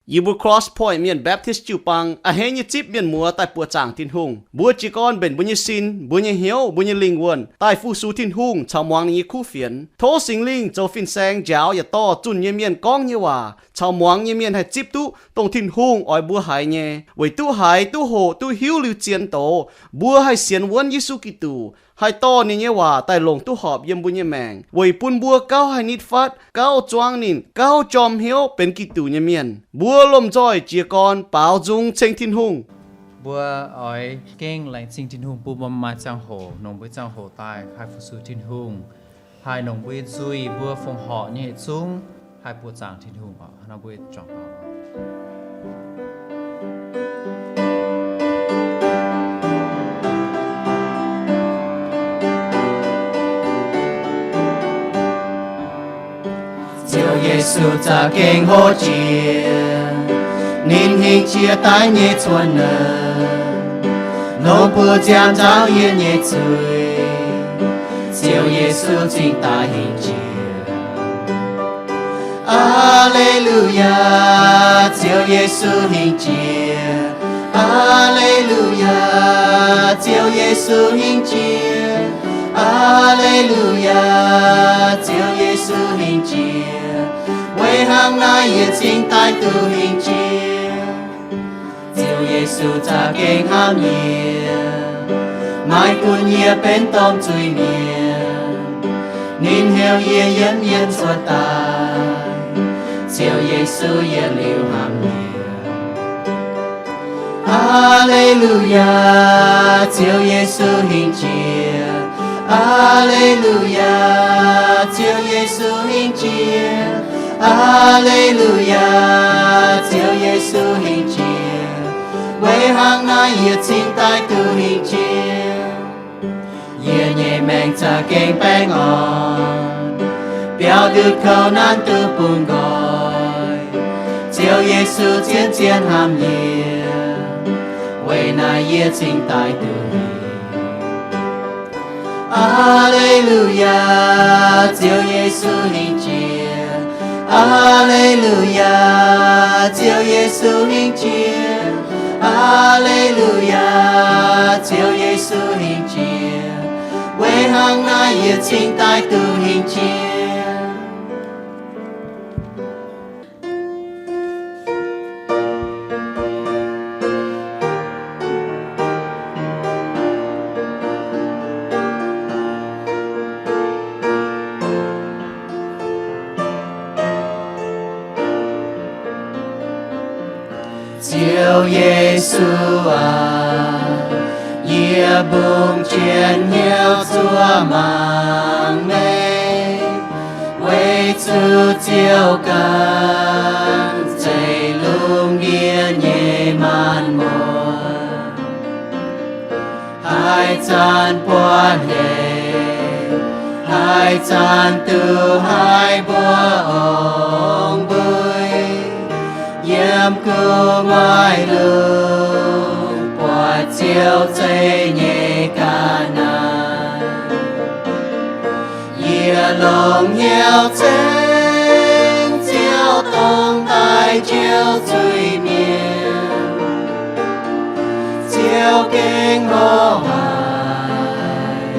Yie mbuo Cross Point Mienh Baptist jiu-baang a'hneiv nyei zipv mienh muoz daaih buoqc zaangc Tin-Hungh. Mbuo jiez gorn mbenc mbuo nyei sin, mbuo nyei hnyouv, mbuo nyei lingh wuonh daaih fu-sux Tin-Hungh caux muangx ninh nyei kuv fienx. Tov Singx Lingh zoux fin-saeng njaaux yaac dorh zunh nyei mienh gorngv nyei waac caux muangx nyei mienh haih zipv duqv dongh Tin-Hungh oix mbuo haiz nyei, weic duqv haiz, duqv hoqc, duqv hiuv liuz zien doz, mbuo haih sienx wuonv Yesu Giduc, haih dorh ninh nyei waac daaih longc duqv horpc yiem mbuo nyei maengc, weic bun mbuo gauh haih nitv fatv, gauh zuangv ninh, gauh jorm hnyouv benx Giduc nyei mienh. Mbuo lomh nzoih jiez gorn baaux nzung ceng Tin-Hungh. Mbuo oix gengh laengz zingh Tin-Hungh bun mbuo maaih ziangh hoc, longc mbuo nyei ziangh hoc daaih haih fu-sux Tin-Hungh, haih longc mbuo nyei nzuih, mbuo fongc horc nyei yietc zungv haih buoqc zaangc Tin-Hungh oc. Nor mbuo juangc Ziouv Yesu za'gengh hlo jiex, ninh hingh jiex daaih nyei cuotv nor, longc buoz nziaamv nzaaux yie nyei zuiz. Ziouv Yesu cingx daaih hingh jiex. Aa^le^lu^yaa, Ziouv Yesu hingh jiex. Aa^le^lu^yaa, Ziouv Yesu hingh jiex. Aa^le^lu^yaa, Ziouv Yesu hingh jiex. Weic hnangv naaiv yie cingx daaih duqv hingh jiex. Ziouv Yesu za'gengh hnamv yie, maiv gunv yie benx domh zuiz-mienh, ninh heuc yie yiem mienh cuotv daaih. Ziouv Yesu yietc liuz hnamv yie. Aa^le^lu^yaa, Ziouv Yesu hingh jiex. Aa^le^lu^yaa, Ziouv Yesu hingh jiex. Aa^le^lu^yaa, Ziouv Yesu hingh jiex. Weic hnangv naaiv yie cingx daaih duqv hingh jiex. Yie nyei maengc za'gengh baengh orn, biaux ndutv kouv nanv duqv bun nqoi. Ziouv Yesu zien-zien hnamv yie, weic naaiv yie cingx daaih duqv hingh. Aa^le^lu^yaa, Ziouv Yesu hingh jiex. Aa^le^lu^yaa, Ziouv Yesu hingh jiex. Aa^le^lu^yaa, Ziouv Yesu hingh jiex. Weic hnangv naaiv yie cingx daaih duqv hingh jiex. Ziouv Yesu aac, yie mbungv jienv hnyouv zuov mangc meih, weic zuqc Ziouv ganh zeiv lungh ndiev nyei maanc muotc. Haaix zanc buatc hec, haaix zanc duqv haiz mbuo ong-mbui. Yiem gu'nguaaic lungh buatc Ziouv zeiv nyei ga'naaiv. Yie longc hnyouv ceng Ziouv dongh daaih njoux zuiz-mienh. Ziouv gengh hlo haic,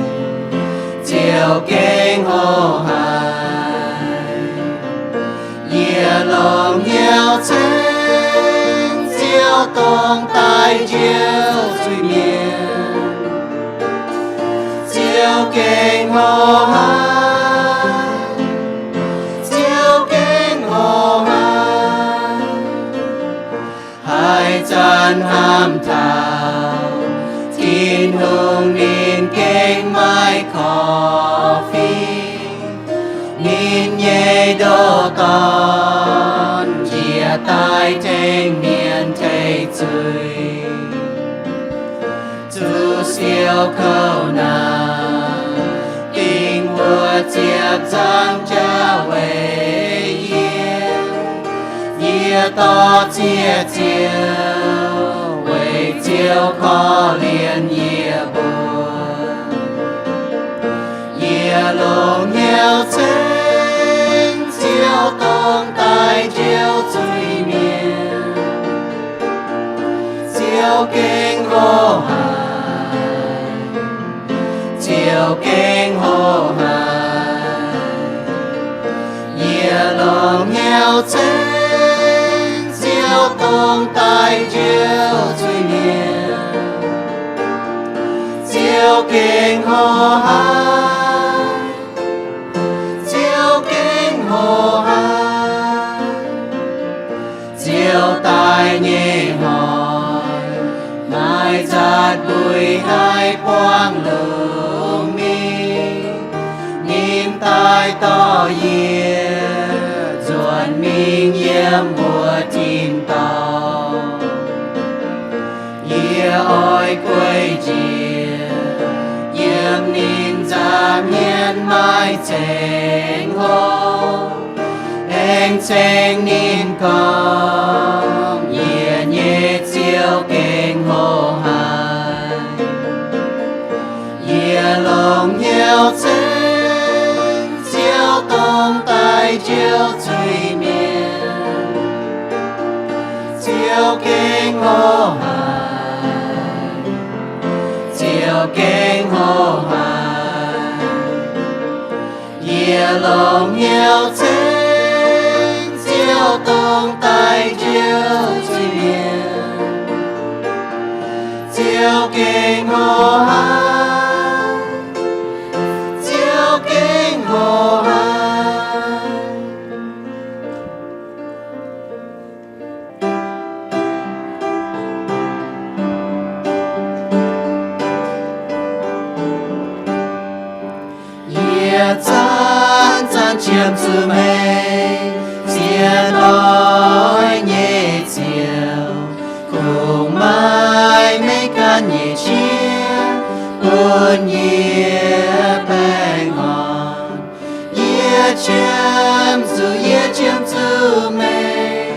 Ziouv gengh hlo haic. Yie longc hnyouv ceng Ziouv dongh daaih njoux zuiz-mienh. Ziouv gengh hlo haic, Ziouv gengh hlo haic. Haaix zanc hnamv taux Tin-Hungh ninh gengh maiv korv-fiev. Ninh nyei ndoh Dorn njiec daaih tengx mienh teix zuiz. Zuqc siou kouv naamh, dingc wuoqc ziepc zangv jauv weic yie. Yie dorh zieqv Ziouv, weic Ziouv korv-lienh yie mbuo. Yie longc hnyouv ceng Ziouv dongh daaih njoux zuiz-mienh. Ziouv gengh hlo haic, Ziouv gengh hlo haic. Yie longc hnyouv ceng Ziouv dongh daaih njoux zuiz-mienh. Ziouv gengh hlo haic, Ziouv gengh hlo haic. Ziouv daaih nyei hnoi, maaih nzaatc mbueiz haih buangh lungh mingh. Ninh daaih dorh yie nzuonx mingh yiem mbuo tin-dorngh. Yie oix gueiv njiec yiem ninh nza'hmien maaih zengc hlo, aengx ceng ninh gorngv, Yie nyei Ziouv gengh hlo haic. Yie longc hnyouv ceng Ziouv dongh daaih njoux zuiz-mienh. Ziouv gengh hlo haic, Ziouv gengh hlo haic. Yie longc hnyouv ceng Ziouv dongh daaih njoux zuiz-mienh. Ziouv gengh hlo haic, Ziouv gengh hlo haic. Yie zanc-zanc qiemx zuqc meih, ziex doic nyei Ziouv, kungx maaih meih ganh nyei qiex bun yie baengh orn. Yie qiemx zuqc, yie qiemx zuqc meih.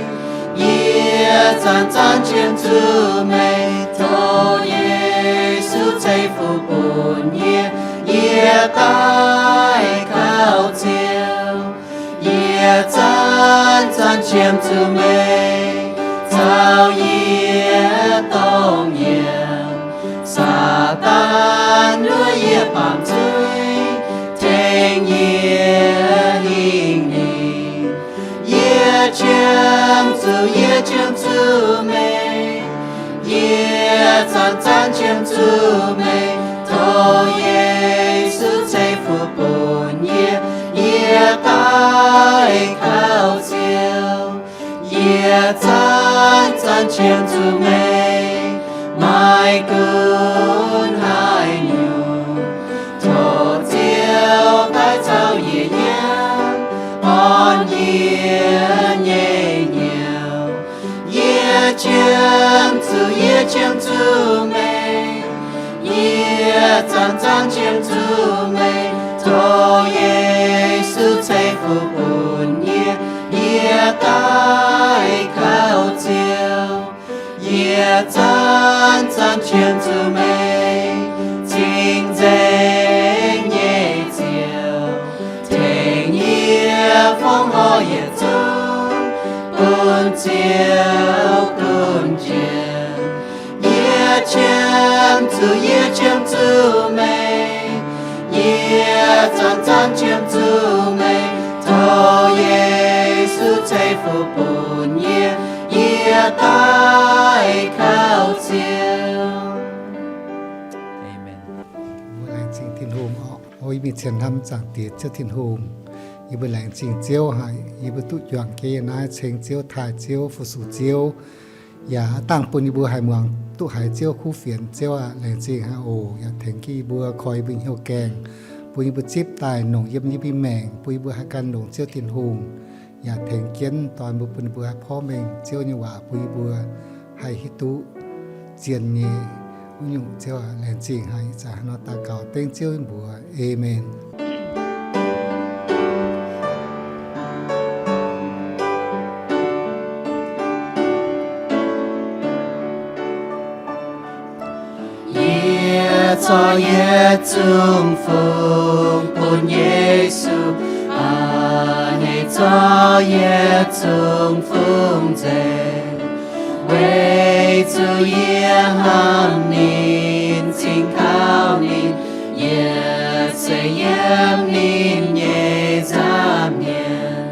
Yie zanc-zanc qiemx zuqc meih. Tov Yesu ceix fuqv bun yie, yie daaih kaux Ziouv. Yie zanc-zanc qiemx zuqc meih, caux yie dongh yiem Saadaan nduov yie baamh zuiz, tengx yie hingh ninh. Yie qiemx zuqc, yie qiemx zuqc meih. Yie zanc-zanc qiemx zuqc meih. Tov Yesu ceix fuqv bun yie, yie daaih kaux Ziouv. Yie zanc-zanc qiemx zuqc meih, maaih gunv haaix nyungc, tov Ziouv daaih caux yie yiem, orn yie nyei nyouz. Yie qiemx zuqc, yie qiemx zuqc meih. Yie zanc-zanc qiemx zuqc meih. Tov Yesu ceix fuqv bun yie, yie daaih kaux Ziouv. Yie zanc-zanc qiemx zuqc meih, cing-nzengc nyei Ziouv, tengx yie fongc horc yietc zungv bun Ziouv gunv jiex. Yie qiemx zuqc, yie qiemx zuqc meih. Yie zanc-zanc qiemx zuqc meih. Tov Yesu ceix fuqv bun yie, yie daaih kaux Ziouv. Aamen. Mbuo laengz zingh Tin-Hungh oc. O yie mingh cien hnamv Zaangc Diex Ziouv Tin-Hungh, yie mbuo laengz zingh Ziouv haic, yie mbuo duqv juangc jienv yiem naaiv ceng Ziouv, taaih Ziouv, fu-sux Ziouv, yaac aav dangh bun yie mbuo haih muangx duqv haiz Ziouv kuv fienx. Ziouv aac, laengz zingh haic oc. Yaac tengx jienv yie mbuo koi yie mbuo nyei hnyouv gaengh, bun yie mbuo zipv daaih longc yiem yie mbuo nyei maengc, bun yie mbuo haih gan longx Ziouv Tin-Hungh. Yaac tengx jienv dorn mbuo, bun yie mbuo haih porv mengh Ziouv nyei waac, bun yie mbuo haih hiuv duqv zien nyei wuov nyungc. Ziouv aac, laengz zingh haic. Ih zanc haaix nor daux gaux dengv Ziouv mbuox. Aamen. Yie zorqv yietc zungv fungx bun Yesu, aa, ninh zorqv yietc zungv fungx nzengc, weic zuqc yie Hnamv ninh, cingx kaux ninh, yietc zeiz yiem ninh nyei nza'hmien.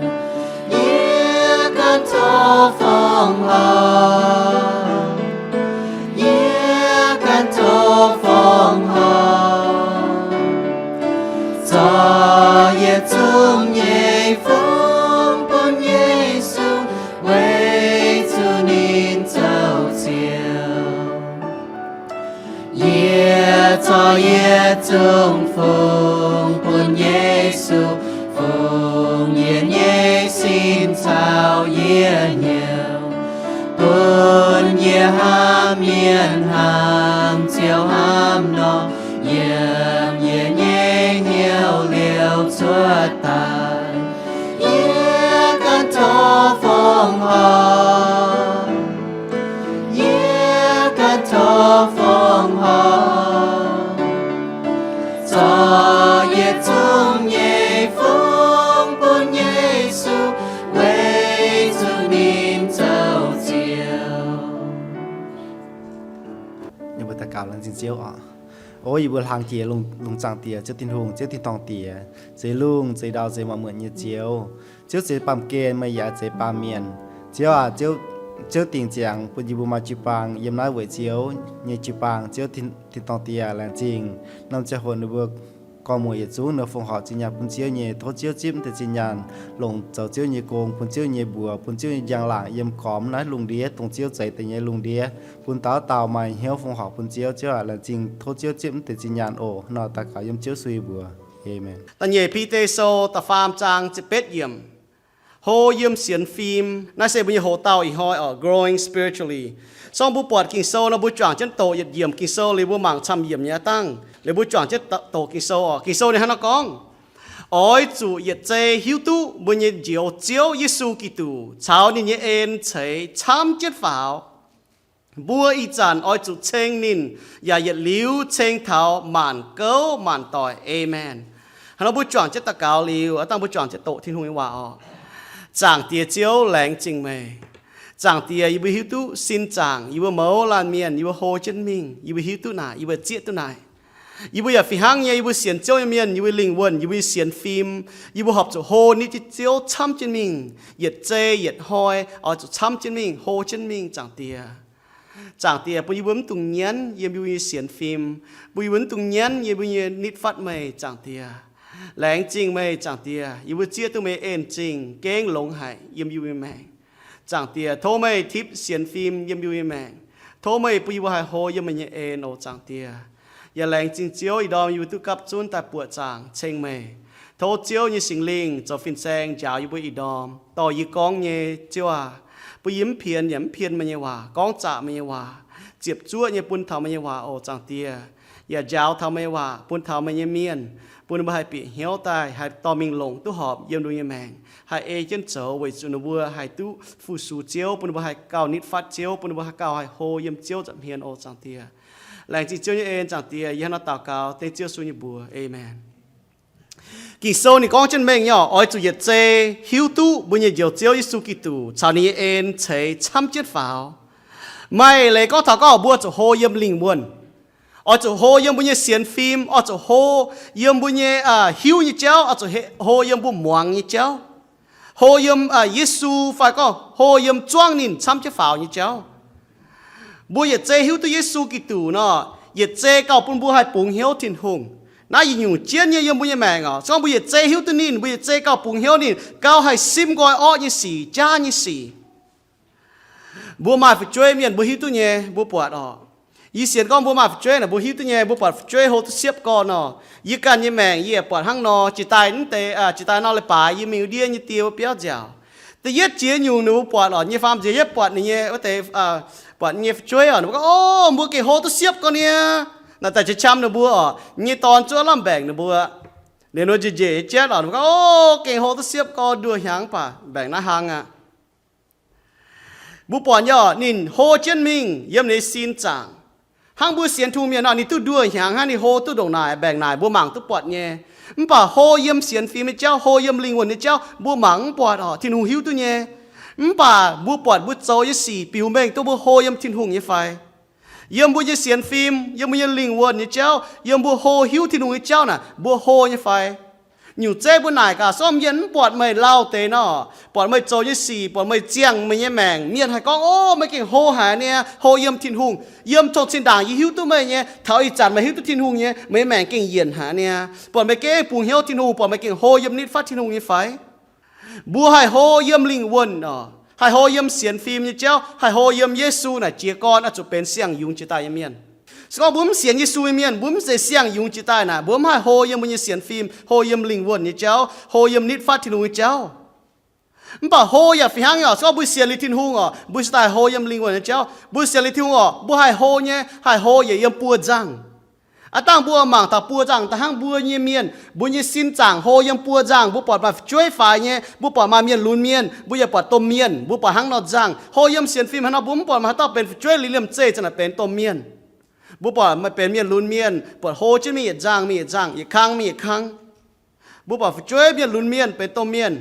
Yie ganh tov fongc horc, yie ganh tov fongc horc, zorc yietc zungv nyei fungx bun Yesu, weic zuqc ninh zoux Ziouv. Yie zorc yietc zungv fungx bun Yesu, fungx yie nyei sin caux yie hnyouv, bun yie hnamv mienh hnangv Ziouv hnamv nor, yiem yie nyei hnyouv liouc cuotv daaih. Yie ganh tov fongc horc, yie ganh tov fongc horc, zorc yietc zungv nyei fungx bun Yesu, weic zuqc ninh zoux Ziouv. Yie mbuo daux gaux laengz zingh Ziouv oc. O yie mbuo hlang jiex lungh, lungh zaangc Diex, Ziouv Tin-Hungh, Ziouv tin-dorngh Diex, zeix lungh, zeix ndau, zeix muonc muonc nyei Ziouv. Ziouv zeix baamh gen, meih yaac zeix baamh mienh. Ziouv aac, Ziouv, Ziouv dingc ziangx bun yie mbuo maaih jiu-baang yiem naaiv weic Ziouv nyei jiu-baang. Ziouv tin, tin-dorngh Diex, laengz zingh norm ziangh hoc ninh mbuo gorngv muoc yietc zungv nor fongc horc zinh nyaanh bun Ziouv nyei. Tov Ziouv zipv mv deix zinh nyaanh longc zoux Ziouv nyei gong, bun Ziouv nyei mbuox, bun Ziouv nyei njang-laangc yiem gormx naaiv lungh ndiev, dongh Ziouv zeix deix nyei lungh ndiev, bun dauh dauh maaih hnyouv fongc horc bun Ziouv. Ziouv aac, laengz zingh, tov Ziouv zipv mv deix zinh nyaanh oc. Nor daux gaux yiem Ziouv Yesu nyei mbuox. Aamen. Da'nyeic Bide Sou da'faam zaang ziepc betv yiemc. Hlo yiem sienx fim. Naaiv se mbuo nyei hoc-dauh ih hnoi oc, growing spiritually. Sorng mbuo buatc Ging-Sou nor, mbuo juangc jienv doqc yietc yiemc Ging-Sou liuz mbuo mangc camv yiemc nyei aqv dangh. Liuz mbuo juangc jienv doqc Ging-Sou oc. Ging-Sou ninh hnangv naaiv gorngv, oix zuqc yietc zei hiuv duqv mbuo nyei Njoux Ziouv Yesu Giduc caux ninh nyei en ceix camv jienv faaux. Mbuo ih zanc oix zuqc ceng ninh, yaac yietc liuz ceng taux maanc gouv maanc doic. Aamen. Hnangv nor mbuo juangc jienv daux gaux liuz, aqv dangh mbuo juangc jienv doqc Tin-Hungh nyei waac oc. Zaangc Diex Ziouv, laengz zingh meih. Zaangc Diex, yie mbuo hiuv duqv sin zaangc, yie mbuo mouz laanh mienh, yie mbuo hlo jienv mingh, yie mbuo hiuv duqv naaic, yie mbuo zieqv duqv naaic. Yie mbuo yaac fih hnangv nyei, yie mbuo sienx Ziouv nyei mienh, yie mbuo lingh wuonh, yie mbuo nyei sienx fim, yie mbuo horpc zuqc hlo ninh nyei Ziouv camv jienv mingh, yietc zei yietc hnoi oix zuqc camv jienv mingh, hlo jienv mingh, Zaangc Diex. Zaangc Diex, bun yie mbuo mv dungx nyienv yiem yie mbuo nyei sienx fim, bun yie mbuo mv dungx nyienv yiem yie mbuo nyei nitv fatv meih, Zaangc Diex. Laengz zingh meih, Zaangc Diex, yie mbuo zieqv duqv meih en zingh gengh longx haic yiem yie mbuo nyei maengc. Zaangc Diex, tov meih tipv sienx fim yiem yie mbuo nyei maengc. Tov meih bun yie mbuo haih hlo yiem meih nyei en oc, Zaangc Diex. Yaac laengz zingh Ziouv ih ndorm yie mbuo duqv gapv zunv daaih buoqc zaangc ceng meih. Tov Ziouv nyei Singx Lingh zoux fin-saeng njaaux yie mbuo ih ndorm, dorh yie gorngv nyei Ziouv aac, bun yie mv pienx yaac mv pien meih nyei waac, gorngv zaqc meih nyei waac, ziepc zuoqv nyei bun taux meih nyei waac oc, Zaangc Diex. Yaac njaaux taux meih nyei waac bun taux meih nyei mienh, bun ninh mbuo haih bieqc hnyouv daaih, haih dorh mingh longc duqv horpc yiem ninh mbuo nyei maengc, haih ei jienv zoux weic zuqc ninh mbuo haih duqv fu-sux Ziouv, bun ninh mbuo haih gauh nitv fatv Ziouv, bun ninh mbuo haih gauh haih hlo yiem Ziouv nza'hmien oc, Zaangc Diex. Laengz zingh Ziouv nyei en, Zaangc Diex. Yie hnangv naaiv daux gaux dengv Ziouv Yesu nyei mbuox. Aamen. Ging-Sou ninh gorngv jienv mengh nyei oc, oix zuqc yietc zei hiuv duqv mbuo nyei Njoux Ziouv Yesu Giduc caux ninh nyei en ceix camv jienv faaux. Maaih leiz gorngv taux gorngv mbuo zuqc hlo yiem lingh wuonh, oix zuqc hlo yiem mbuo nyei sienx fim, oix zuqc hlo yiem mbuo nyei, aa, hiuv nyei jauv, oix zuqc he-, hlo yiem mbuo muangx nyei jauv, hlo yiem, aa, Yesu fai gorngv hlo yiem zuangv ninh camv jienv faaux nyei jauv. Mbuo yietc zei hiuv duqv Yesu Giduc nor, yietc zei gauh bun mbuo haih bungx hnyouv Tin-Hungh. Naaiv yietc nyungc jienv nyei yiem mbuo nyei maengc oc. Se gorngv mbuo yietc zei hiuv duqv ninh, mbuo yietc zei gauh bungx hnyouv ninh, gauh haih simv nqoi orqv nyei sic, jaav nyei sic. Mbuo maaih fu'jueiv mienh mbuo hiuv duqv nyei, mbuo buatc oc. Yie sienx gorngv mbuo maaih fu'jueiv naaic mbuo hiuv duqv nyei, mbuo buatc fu'jueiv hlo duqv siepv gorn nor, yie ganh nyei maengc yie yaac buatc hnangv nor. Jiex daaih mv deix, aa, jiex daaih nor leiz-baaix yie mingh ndiev nyei die wuov biauv nziaauc. Da'yietv jiex nyungc ninh mbuo buatc oc, nyei faam nziex yietv buatc ninh nyei wuov deix, aa, buatc ninh nyei fu'jueiv oc, ninh mbuo gorngv, o, mbuo gengh hlo duqv siepv gorn niaa. Naaic daaih qam ninh mbuo oc, nyei dorn zuov lamh mbaengc ninh mbuo. Ninh mbuo njiec njiec nyei jatv oc, ninh mbuo gorngv, o, gengh hlo duqv siepv gorn, nduoh hnyangx baac mbaengc naaiv hnangv aqv. Mbuo buatc nyei oc, ninh hlo jienv mingh yiem ninh nyei sin zaangc. Hnangv mbuo sienx Tin-Hungh mienh nor, ninh duqv nduoh hnyangx hnangv, ninh hlo duqv ndongc naaic, mbaengc naaic, mbuo mangc duqv buatc nyei. Mv baac hlo yiem sienx fim nyei jauv, hlo yiem lingh wuonh nyei jauv, mbuo mangc mv buatc oc, Tin-Hungh hiuv duqv nyei. Mv baac mbuo buatc mbuo zoux nyei sic biux mengh duqv mbuo hlo yiem Tin-Hungh nyei fai? Yiem mbuo nyei sienx fim, yiem mbuo nyei lingh wuonh nyei jauv, yiem mbuo hlo hiuv Tin-Hungh nyei jauv naaic, mbuo hlo nyei fai? Nyungc zeiv mbuo naaic gaax, se gorngv mienh mv buatc meih lauh deix nor, buatc meih zoux nyei sic, buatc meih ziangh meih nyei maengc, mienh haih gorngv, O, meih gengh hlo haic niaa, hlo yiem Tin-Hungh. Yiem tong zinh ndaangc yie hiuv duqv meih nyei, taux ih zanc meih hiuv duqv Tin-Hungh nyei, meih nyei maengc gengh yienc haic niaa. Buatc meih gengh bungx hnyouv Tin-Hungh, buatc meih gengh hlo yiem nitv fatv Tin-Hungh nyei fai? Mbuo haih hlo yiem lingh wuonh oc, haih hlo yiem sienx fim nyei jauv, haih hlo yiem Yesu naaic jiez gorn oix zuqc benx siang-yungz jiex daaih nyei mienh. Se gorngv mbuo mv sienx Yesu nyei mienh, mbuo mv zeiz siang-yungz jiex daaih naaic, mbuo mv haih hlo yiem mbuo nyei sienx fim, hlo yiem lingh wuonh nyei jauv, hlo yiem nitv fatv Tin-Hungh nyei jauv. Mv baac hlo yaac fih hnangv nyei oc. Se gorngv mbuo sienx liuz Tin-Hungh oc, mbuo cingx daaih hlo yiem lingh wuonh nyei jauv. Mbuo sienx liuz Tin-Hungh oc, mbuo haih hlo nyei, haih hlo yaac yiem buoz-nzangh. Aav dangh mbuo mangc taux buoz-nzangh daaih hnangv mbuo nyei mienh, mbuo nyei sin zaangc hlo yiem buoz-nzangh, mbuo buatc maaih fu'jueiv faix nyei, mbuo buatc maaih mienh lunx mienh, mbuo yaac buatc domh mienh, mbuo buatc hnangv nor nzangh. Hlo yiem sienx fim haaix nor, mbuo mv buatc maaih haaix dauh benx fu'jueiv liuz liemh zeih zanc naaic benx domh mienh. Mbuo buatc maaih benx mienh lunx mienh, buatc hlo jienv mingh yietc nzangh, mingh yietc nzangh, yietc kang mingh yietc kang. Mbuo buatc fu'jueiv mienh lunx mienh benx domh mienh.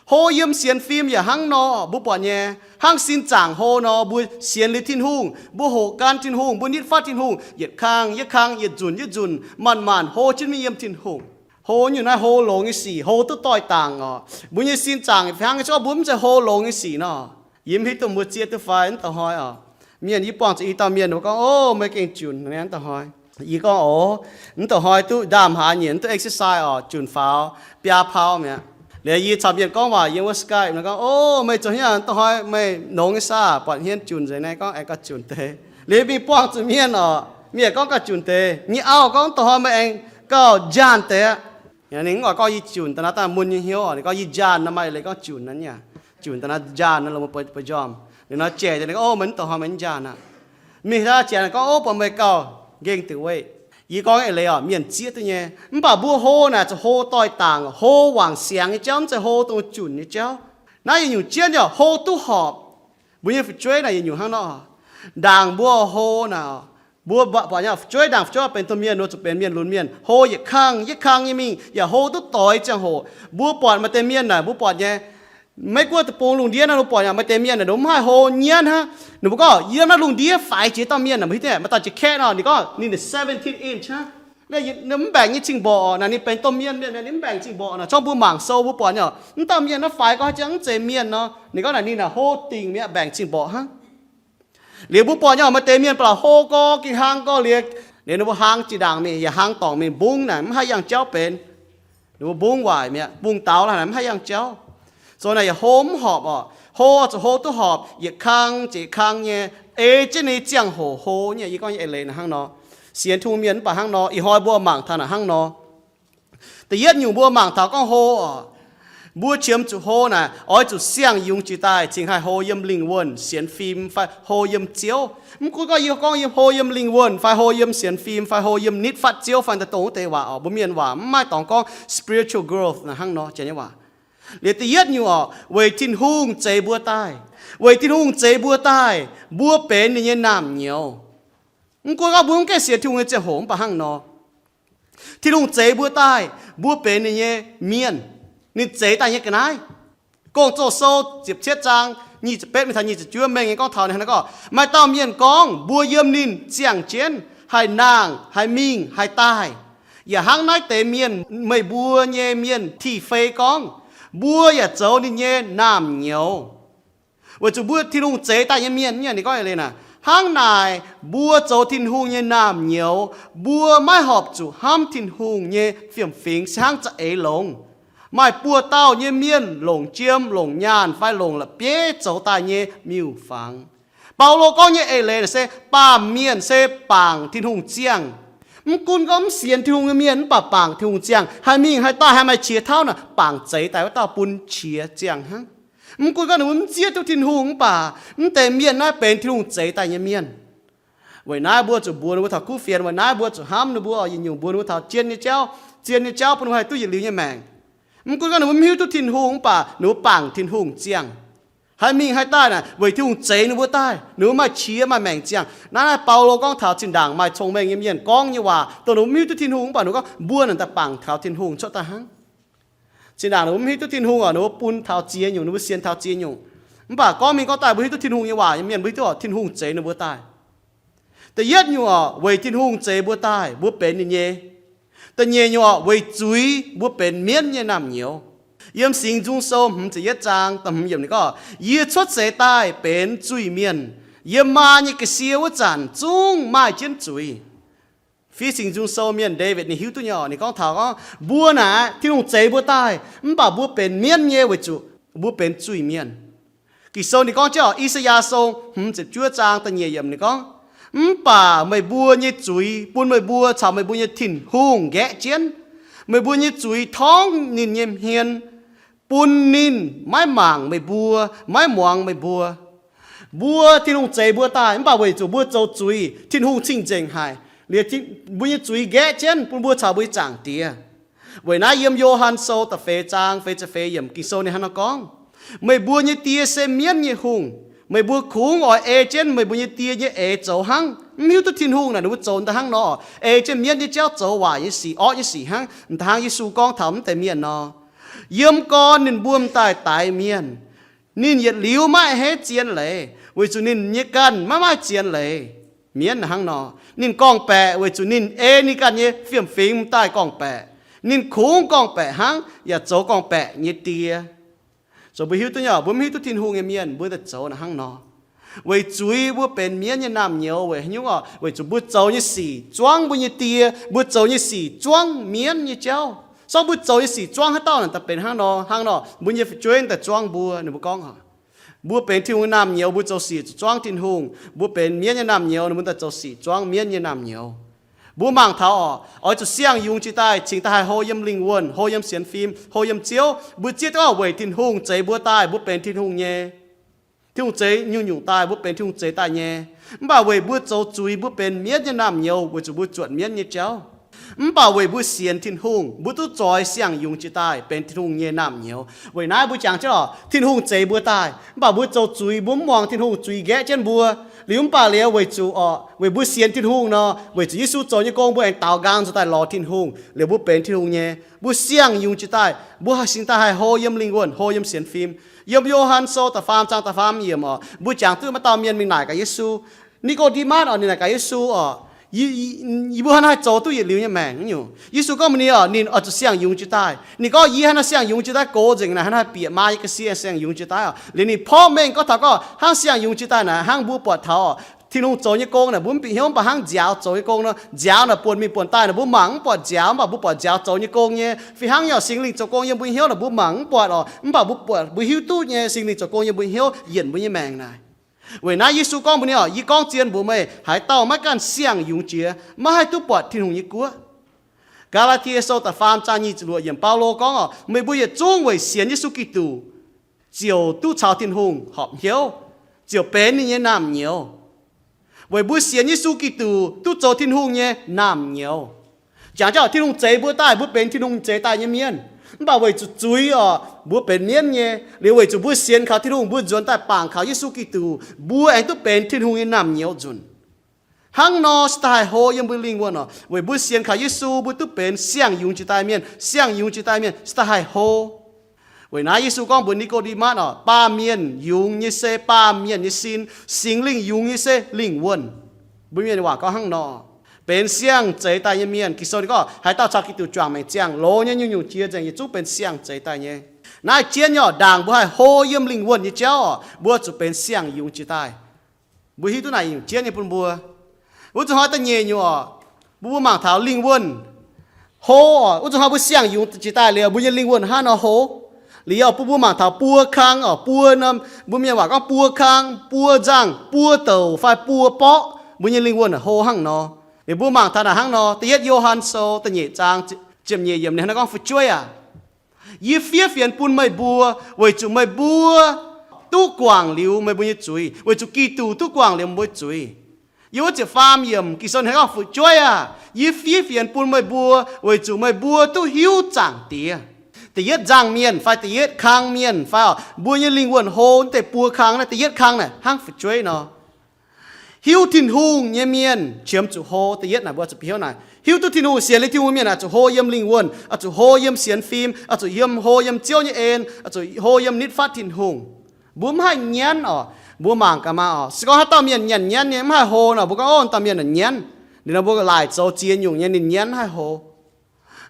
Hlo yiem sienx fim yaac hnangv nor, mbuo buatc nyei, hnangv sin zaangc hlo nor, mbuo sienx liuz Tin-Hungh, mbuo hoqc gan Tin-Hungh, mbuo nitv fatv Tin-Hungh, yietc kang yietc kang, yietc nzunc yietc nzunc, manc-manc hlo jienv mingh yiem Tin-Hungh. Hlo nyungc naaiv hlo longx nyei sic, hlo duqv doix-dangc oc. Mbuo nyei sin zaangc fih hnangv nyei, se gorngv mbuo mv zeiz hlo longx nyei sic nor, yie mv hiuv duqv mbuo zieqv duqv fai mv dauh hnoi oc. Mienh, yie buangh zuqc i dauh mienh, ninh mbuo gorngv, O, meih gengh junc aqv, mv dauh hnoi. Yie gorngv, O, mv dauh hnoi duqv ndaamv-hlaax nyienc, mv duqv exercise oc, junc faaux biaa pau mi'aqv. Liuz yie caux mienh gorngv waac yiem wuov Skype, ninh gorngv, O, meih zoux haaix nyungc, mv dauh hnoi meih longx nyei saah, buatc hmien junc nzengc naaiv, gorngv aengx gauh junc deix. Liuz mingh buangh zuqc mienh oc, mienh gorngv gauh junc deix. Nyei auv gorngv, Mv dauh hnoi meih aengx gauh njaanh deix aqv. Ninh mv oix gorngv yie junc daaih naaiv, daaih mun nyei hnyouv oc, ninh gorngv yie njaanh nor, maaih leiz gorngv junc naaiv nyei. Junc daaih naaiv njaanh nor, lomh mbuo bueix jorm. Ninh nor jaic deix, ninh gorngv, O, meih mv dauh hnoi meih njaanh aqv. Mingh daaih jiex ninh gorngv, O, buatc meih gauh nqengh deix weic. Yie gorngv eix leiz oc, mienh zieqv duqv nyei. Mv baac mbuo hlo naaic zuqc hlo doix-dangc, hlo wangc siangx nyei jauv, mv zeiz hlo dongh junc nyei jauv. Naaiv yietc nyungc jienv yaac hlo duqv horpc. Mbuo nyei fu'jueiv naaic yietc nyungc hnangv nor. Ndaangc mbuo hlo naaic, mbuo buatc nyei fu'jueiv, ndaangc fu'jueiv benx domh mienh, nor zuqc benx mienh lunx mienh, hlo yietc kang yietc kang nyei mingh, yaac hlo duqv doix ziangh hoc. Mbuo buatc maaih deix mienh naaic, mbuo buatc nyei, Meiv Guoqv deic-bung lungh ndiev naaiv, mbuo buatc nyei maaih deix mienh naaic, ninh mbuo mv haih hlo nyienv hnangv. Ninh mbuo gorngv, Yie yiem naaiv lungh ndiev faix jiex dauh mienh naaic, mbuo hiuv duqv maaih dauh jiex kaeqv nor, ninh gorngv ninh seventeen inch hnangv. Mv mbaengc nyei cing-mborqc naaic, ninh benx domh mienh, mienh ninh mv mbaengc cingx mborqc naaic. Zorqv mbuo mangc sou mbuo buatc nyei, mv dauh mienh naaiv faix gorngv haaix jangx mv zeiz mienh nor, ninh gorngv naaic ninh naaic hlo dingc mi'aqv, mbaengc cingx mborqc hnangv. Liuz mbuo buatc nyei maaih deix mienh ba'laqc hlo gorx, ging hlang gorx liuz, liuz ninh mbuo hlang jiex ndaangc mingh, yaac hlang dorngc mingh mbungv naaic, mv haih yangh jauv benx. Ninh mbuo mbungv waaic mi'aqv, mbungv daaux laaix naaic mv haih yangh jauv. Zoux naaic yaac hlo mv horpc oc. Hlo zuqc hlo duqv horpc, yietc kang ziouc yietc kang nyei, ei jienv ninh ziangh hoc hlo nyei. Yie gorngv nyei eix leiz naaic hnangv nor. Sienx Tin-Hungh mienh mv baac hnangv nor, ih hnoi mbuo mangc taux naaic hnangv nor. Da'yietv nyungc mbuo mangc taux gorngv hlo oc, mbuo qiemx zuqc hlo naaic, oix zuqc siang-yungz jiex daaih cingx haih hlo yiem lingh wuonh sienx fim fai hlo yiem Ziouv. Mv gunv gorngv yie gorngv yiem hlo yiem lingh wuonh fai hlo yiem sienx fim fai hlo yiem nitv fatv Ziouv fai daaih dongh wuov deix waac oc, mbuo mienh waac mv maaih dorngx gorngv spiritual growth naaic hnangv nor, janx nyei waac. Liuz da'yietv nyungc oc, weic Tin-Hungh zeix mbuo daaih. Weic Tin-Hungh zeix mbuo daaih, mbuo benx ninh nyei naamh nyouz. Mv gunv gorngv mbuo mv gaengh sienx Tin-Hungh nyei ziangh hoc mv baac hnangv nor, Tin-Hungh zeix mbuo daaih, mbuo benx ninh nyei mienh, ninh zeix daaih nyei ga'naaiv. Gong-Zoh Sou ziepc cietv zaang nyic ziepc betv mingh taux nyic ziepc juov mengh nyei gorngv taux ninh hnangv naaiv gorngv, Maaih dauh mienh gorngv, Mbuo yiem ninh ziangh jienv haih nangh, haih mingh, haih daaih. Yaac hnangv naaiv deix mienh, meih mbuo nyei mienh ti fei gorngv, Mbuo yaac zoux ninh nyei naamh nyouz. Weic zuqc mbuo Tin-Hungh zeix daaih nyei mienh, ninh gorngv eix leiz naaic, hnangv naaic mbuo zoux Tin-Hungh nyei naamh nyouz, mbuo maiv horpc zuqc hnamv Tin-Hungh nyei fiem-fingx se hnangv za'eix longx. Maaih buoz-dauh nyei mienh longc jiem, longc nyaanh fai longc la'bieiv zoux daaih nyei miuc-fangx. Baulo gorngv nyei eix leiz naaic se baamh mienh se bangc Tin-Hungh ziangh. Mv gunv gorngv mv sienx Tin-Hungh nyei mienh mv baac bangc Tin-Hungh ziangh, haih mingh haih daaih, haih maaih qiex tauv naaic, bangc zeix daaih wuov dauh bun qiex ziangh hnangv. Mv gunv gorngv ninh mbuo mv zieqv duqv Tin-Hungh mv baac mv deix mienh naaiv benx Tin-Hungh zeix daaih nyei mienh. Weic naaiv mbuo zuqc mbuox ninh mbuo taux kuv fienx, weic naaiv mbuo zuqc hnamv ninh mbuo oc, yietc nyungc mbuox ninh mbuo taux zien nyei jauv, zien nyei jauv bun ninh mbuo haih duqv yietc liuz nyei maengc. Mv gunv gorngv ninh mbuo mv hiuv duqv Tin-Hungh mv baac ninh mbuo bangc Tin-Hungh ziangh. Haih mingh haih daaih naaic weic Tin-Hungh zeix ninh mbuo daaih, ninh mbuo maaih qiex maaih maengc ziangh. Naaiv, naaiv Baulo gorngv taux zinh ndaangc maaih cong-mengh nyei mienh gorngv nyei waac, dongh ninh mbuo mv hiuv duqv Tin-Hungh mv baac ninh mbuo gorngv mbuo naaic daaih bangc taux Tin-Hungh cuotv daaih hnangv. Zinh ndaangc ninh mbuo mv hiuv duqv Tin-Hungh oc, ninh mbuo bun taux ziex nyungc, ninh mbuo sienx taux ziex nyungc. Mv baac gorngv mingh gorngv daaih mbuo hiuv duqv Tin-Hungh nyei waac nyei mienh, mbuo hiuv duqv oc, Tin-Hungh zeix ninh mbuo daaih. Da'yietv nyungc orqc, weic Tin-Hungh zeix mbuo daaih, mbuo benx ninh nyei. Da'nyeic nyungc orqc, weic zuiz mbuo benx mienv nyei naamh nyouz. Yiem Singx Nzung Sou hmz ziepc yietv zaang da'hmz yiemc ninh gorngv, Yie cuotv seix daaih benx zuiz-mienh. Yiem maa nyei ga'sie wuov zanc zungv maaih jienv zuiz. Fih Singx Nzung Sou mienh Ndaawitv ninh hiuv duqv nyei orqc, ninh gorngv taux gorngv mbuo naaic Tin-Hungh zeix mbuo daaih, mv baac mbuo benx mienv nyei weic zuqc mbuo benx zuiz-mienh. Ging-Sou ninh gorngv jienv orqc, I^saa^yaa Sou hmz ziepc juov zaang da'nyeic yiemc ninh gorngv, Mv baac meih mbuo nyei zuiz bun meih mbuo caux meih mbuo nyei Tin-Hungh nqaeqv jienv. Meih mbuo nyei zuiz torngv ninh nyei hmien, bun ninh maiv mangc meih mbuo, maiv muangx meih mbuo. Mbuo, Tin-Hungh zeix mbuo daaih, mv baac weic zuqc mbuo zoux zuiz, Tin-Hungh cing-nzengc haic. Liuz mbuo nyei zuiz nqaeqv jienv bun mbuo caux mbuo nyei Zaangc Diex. Weic naaiv yiem Yo^han Sou da'feix zaang feix ziepc feix yiemc Ging-Sou ninh hnangv naaiv gorngv, Meih mbuo nyei die se mienv nyei hungh. Meih mbuo kungx oix ei jienv meih mbuo nyei die nyei eix zoux hnangv. Mv hiuv duqv Tin-Hungh naaic ninh mbuo zoux daaih hnangv nor, ei jienv mienv nyei jauv zoux waaic nyei sic, orqv nyei sic hnangv. Da'hnangv Yesu gorngv taux mv deix mienh nor, Yiem gorn ninh mbuo m'daaih daix mienh, ninh yietc liuz maiv a'hneiv zien leiz, weic zuqc ninh nyei ganh maiv maaih zien leiz. Mienv hnangv nor, ninh gorngv-baeqc weic zuqc ninh ei ninh ganh nyei fiem-fingx m'daaih gorngv-baeqc. Ninh kungx gorngv-baeqc hnangv yaac zoux gorngv-baeqc nyei die. Zoux mbuo hiuv duqv nyei, mbuo mv hiuv duqv Tin-Hungh nyei mienh mbuo daaih zoux naaic hnangv nor. Weic zuiz mbuo benx mienv nyei naamh nyouz weic haaix nyungc orqc? Weic zuqc mbuo zoux nyei sic zuangv mbuo nyei die, mbuo zoux nyei sic zuangv mienv nyei jauv. Sorng mbuo zoux nyei sic zuangv haaix dauh naaic daaih benx hnangv nor, hnangv nor mbuo nyei fu'jueiv daaih zuangv mbuo, ninh mbuo gorngv, Mbuo benx Tin-Hungh nyei naamh nyouz, mbuo zoux sic zuqc zuangv Tin-Hungh. Mbuo benx mienv nyei naamh nyouz, ninh mbuo daaih zoux sic zuangv mienv nyei naamh nyouz. Mbuo mangc taux orqc, oix zuqc siang-yungz jiex daaih cingx daaih haih hlo yiem lingh wuonh, hlo yiem sienx fim, hlo yiem Ziouv. Mbuo zieqv duqv orqc, weic Tin-Hungh zeix mbuo daaih, mbuo benx Tin-Hungh nyei. Tin-Hungh zeix nyungc-nyungc daaih, mbuo benx Tin-Hungh zeix daaih nyei. Mv baac weic mbuo zoux zuiz, mbuo benx mienv nyei naamh nyouz weic zuqc mbuo zuotc mienv nyei jauv. Mv baac weic mbuo sienx Tin-Hungh, mbuo duqv zoix siang-yungz jiex daaih benx Tin-Hungh nyei naamh nyouz. Weic naaiv mbuo jangx jienv orqc, Tin-Hungh zeix mbuo daaih, mv baac mbuo zoux zuiz, mbuo mv muangx Tin-Hungh, zuiz nqaeqv jienv mbuo. Liuz mv baac liuz weic zuqc orqc, weic mbuo sienx Tin-Hungh nor, weic zuqc Yesu zoux nyei gong, mbuo aengx daaux nqaang nzuonx daaih lorz Tin-Hungh, liuz mbuo benx Tin-Hungh nyei. Mbuo siang-yungz jiex daaih, mbuo cingx daaih haih hlo yiem lingh wuonh, hlo yiem sienx fim. Yiem Yo^han Sou da'faam zaang da'faam yiemc orqc, mbuo jangx duqv maaih dauh mienh mingh naaic gaax Yesu. Ni^ko^nde^matv orqc, ninh naaic gaax Yesu orqc, Yie, yie, yie mbuo hnangv naaiv haih zoux duqv yietc liuz nyei maengc nyungc? Yesu gorngv mbuox ninh orqc, ninh oix zuqc siang-yungz jiex daaih. Ninh gorngv, Yie hnangv naaiv siang-yungz jiex daaih gox nzengc naaic, hnangv naaiv bieqc maa nyei ga'sie siang-yungz jiex daaih orqc. Liuz ninh porv mengh gorngv taux gorngv hnangv siang-yungz jiex daaih naaic, hnangv mbuo buatc taux orqc, Tin-Hungh zoux nyei gong naaic mbuo mv bieqc hnyouv, mv baac hnangv nziaaux zoux nyei gong nor, nziaaux naaic buonc mingh buonc daaih naaic mbuo mangc mv buatc nziaaux, mv baac mbuo buatc nziaaux zoux nyei gong nyei. Fih hnangv nyei orqc, Singx Lingh zoux gong yiem mbuo hnyouv naaic mbuo mangc mv buatc orqc, mv baac mbuo buatc, mbuo hiuv duqv nyei Singx Lingh zoux gong yiem mbuo hnyouv yienc mbuo nyei maengc naaic. Weic naaiv Yesu gorngv mbuox ninh orqc, Yie gorngv zien mbuox meih, haaix dauh maiv ganh siang-yungz jiex, maiv haih duqv buatc Tin-Hungh nyei guoqv. Gaa^laa^tie Sou da'faam zaang nyic ziepc luoqc yiemc Baulo gorngv orqc, meih mbuo yietc zungv weic sienx Yesu Giduc ziouc duqv caux Tin-Hungh horpc hnyouv, ziouc benx ninh nyei naamh nyouz. Weic mbuo sienx Yesu Giduc duqv zoux Tin-Hungh nyei naamh nyouz. Jangx jienv orqc, Tin-Hungh zeix mbuo daaih, mbuo benx Tin-Hungh zeix daaih nyei mienh. Mv baac weic zuqc zuiz orqc, mbuo benx mienv nyei. Liuz weic zuqc mbuo sienx kaux Tin-Hungh, mbuo nzuonx daaih bangc kaux Yesu Giduc, mbuo aengx duqv benx Tin-Hungh nyei naamh nyouz nzunc. Hnangv nor se daaih haih hlo yiem mbuo lingh wuonh orqc. Weic mbuo sienx kaux Yesu, mbuo duqv benx siang-yungz jiex daaih mienh. Siang-yungz jiex daaih mienh se daaih haih hlo. Weic naaiv Yesu gorngv mbuox Ni^ko^nde^matv orqc, Baamh mienh yungz nyei se baamh mienh nyei sin, Singx Lingh yungz nyei se lingh wuonh. Mbuo mienh waac gorngv hnangv nor. Benx siang zeix daaih nyei mienh, Ging-Sou ninh gorngv haaix dauh caux Giduc juangc maengc ziangh, loz nyei nyungc-nyungc jiex nzengc, yietc zungv benx siang zeix daaih nyei. Naaiv jienv nyei orqc, ndaangc mbuo haih hlo yiem lingh wuonh nyei jauv orqc, mbuo zuqc benx siang-yungz jiex daaih. Mbuo hiuv duqv naaic nyungc jienv nyei bun mbuo. Wuov zuqc hnoi da'nyeic nyungc orqc, mbuo mbuo mangc taux lingh wuonh hlo orqc. Wuov zuqc hnoi mbuo siang-yungz jiex daaih liuz, mbuo nyei lingh wuonh hnangv nor hlo. Liuz orqc, bun mbuo mangc taux buo kang orqc, buo norm, mbuo mienh waac gorngv buo kang, buo nzangh, buo douc fai buo borqv, mbuo nyei lingh wuonh hlo hnangv nor. Liuz mbuo mangc taux naaic hnangv nor, da'yietv Yo^han Sou da'nyeic zaang ziepc nyeic yiemc ninh hnangv naaiv gorngv, Fu'jueiv aac, yie fiev fienx bun meih mbuo, weic zuqc meih mbuo duqv guangc liuz meih mbuo nyei zuiz, weic zuqc Giduc duqv guangc liuz meih mbuo zuiz. Yiem wuov ziepc faam yiemc Ging-Sou hnangv gorngv, Fu'jueiv aac, yie fiev fienx bun meih mbuo, weic zuqc meih mbuo duqv hiuv Zaangc Diex. Da'yietv nzangh mienh fai da'yietv kang mienh fai orqc, mbuo nyei lingh wuonh hlo deix buo kang naaiv, da'yietv kang naaic hnangv fu'jueiv nor. Hiuv Tin-Hungh nyei mienh qiemx zuqc hlo. Da'yietv naaic mbuo zuqc bieqc hnyouv naaic, hiuv duqv Tin-Hungh, sienx liuz Tin-Hungh mienh aah, zuqc hlo yiem lingh wuonh, aah, zuqc hlo yiem sienx fim, aah, zuqc yiem hlo yiem Ziouv nyei en, aah, zuqc hlo yiem nitv fatv Tin-Hungh. Mbuo mv haih nyanv orqc, Mbuo mangc gaax maah oc. Se gorngv haaix dauh mienh nyanc nyienv nyei mv haih hlo nor, mbuo gorngv, Ov, dauh mienh nyanc nyienv. Liuz nor mbuo laaic zoux ziex nyungc nyei ninh nyienv mv haih hlo.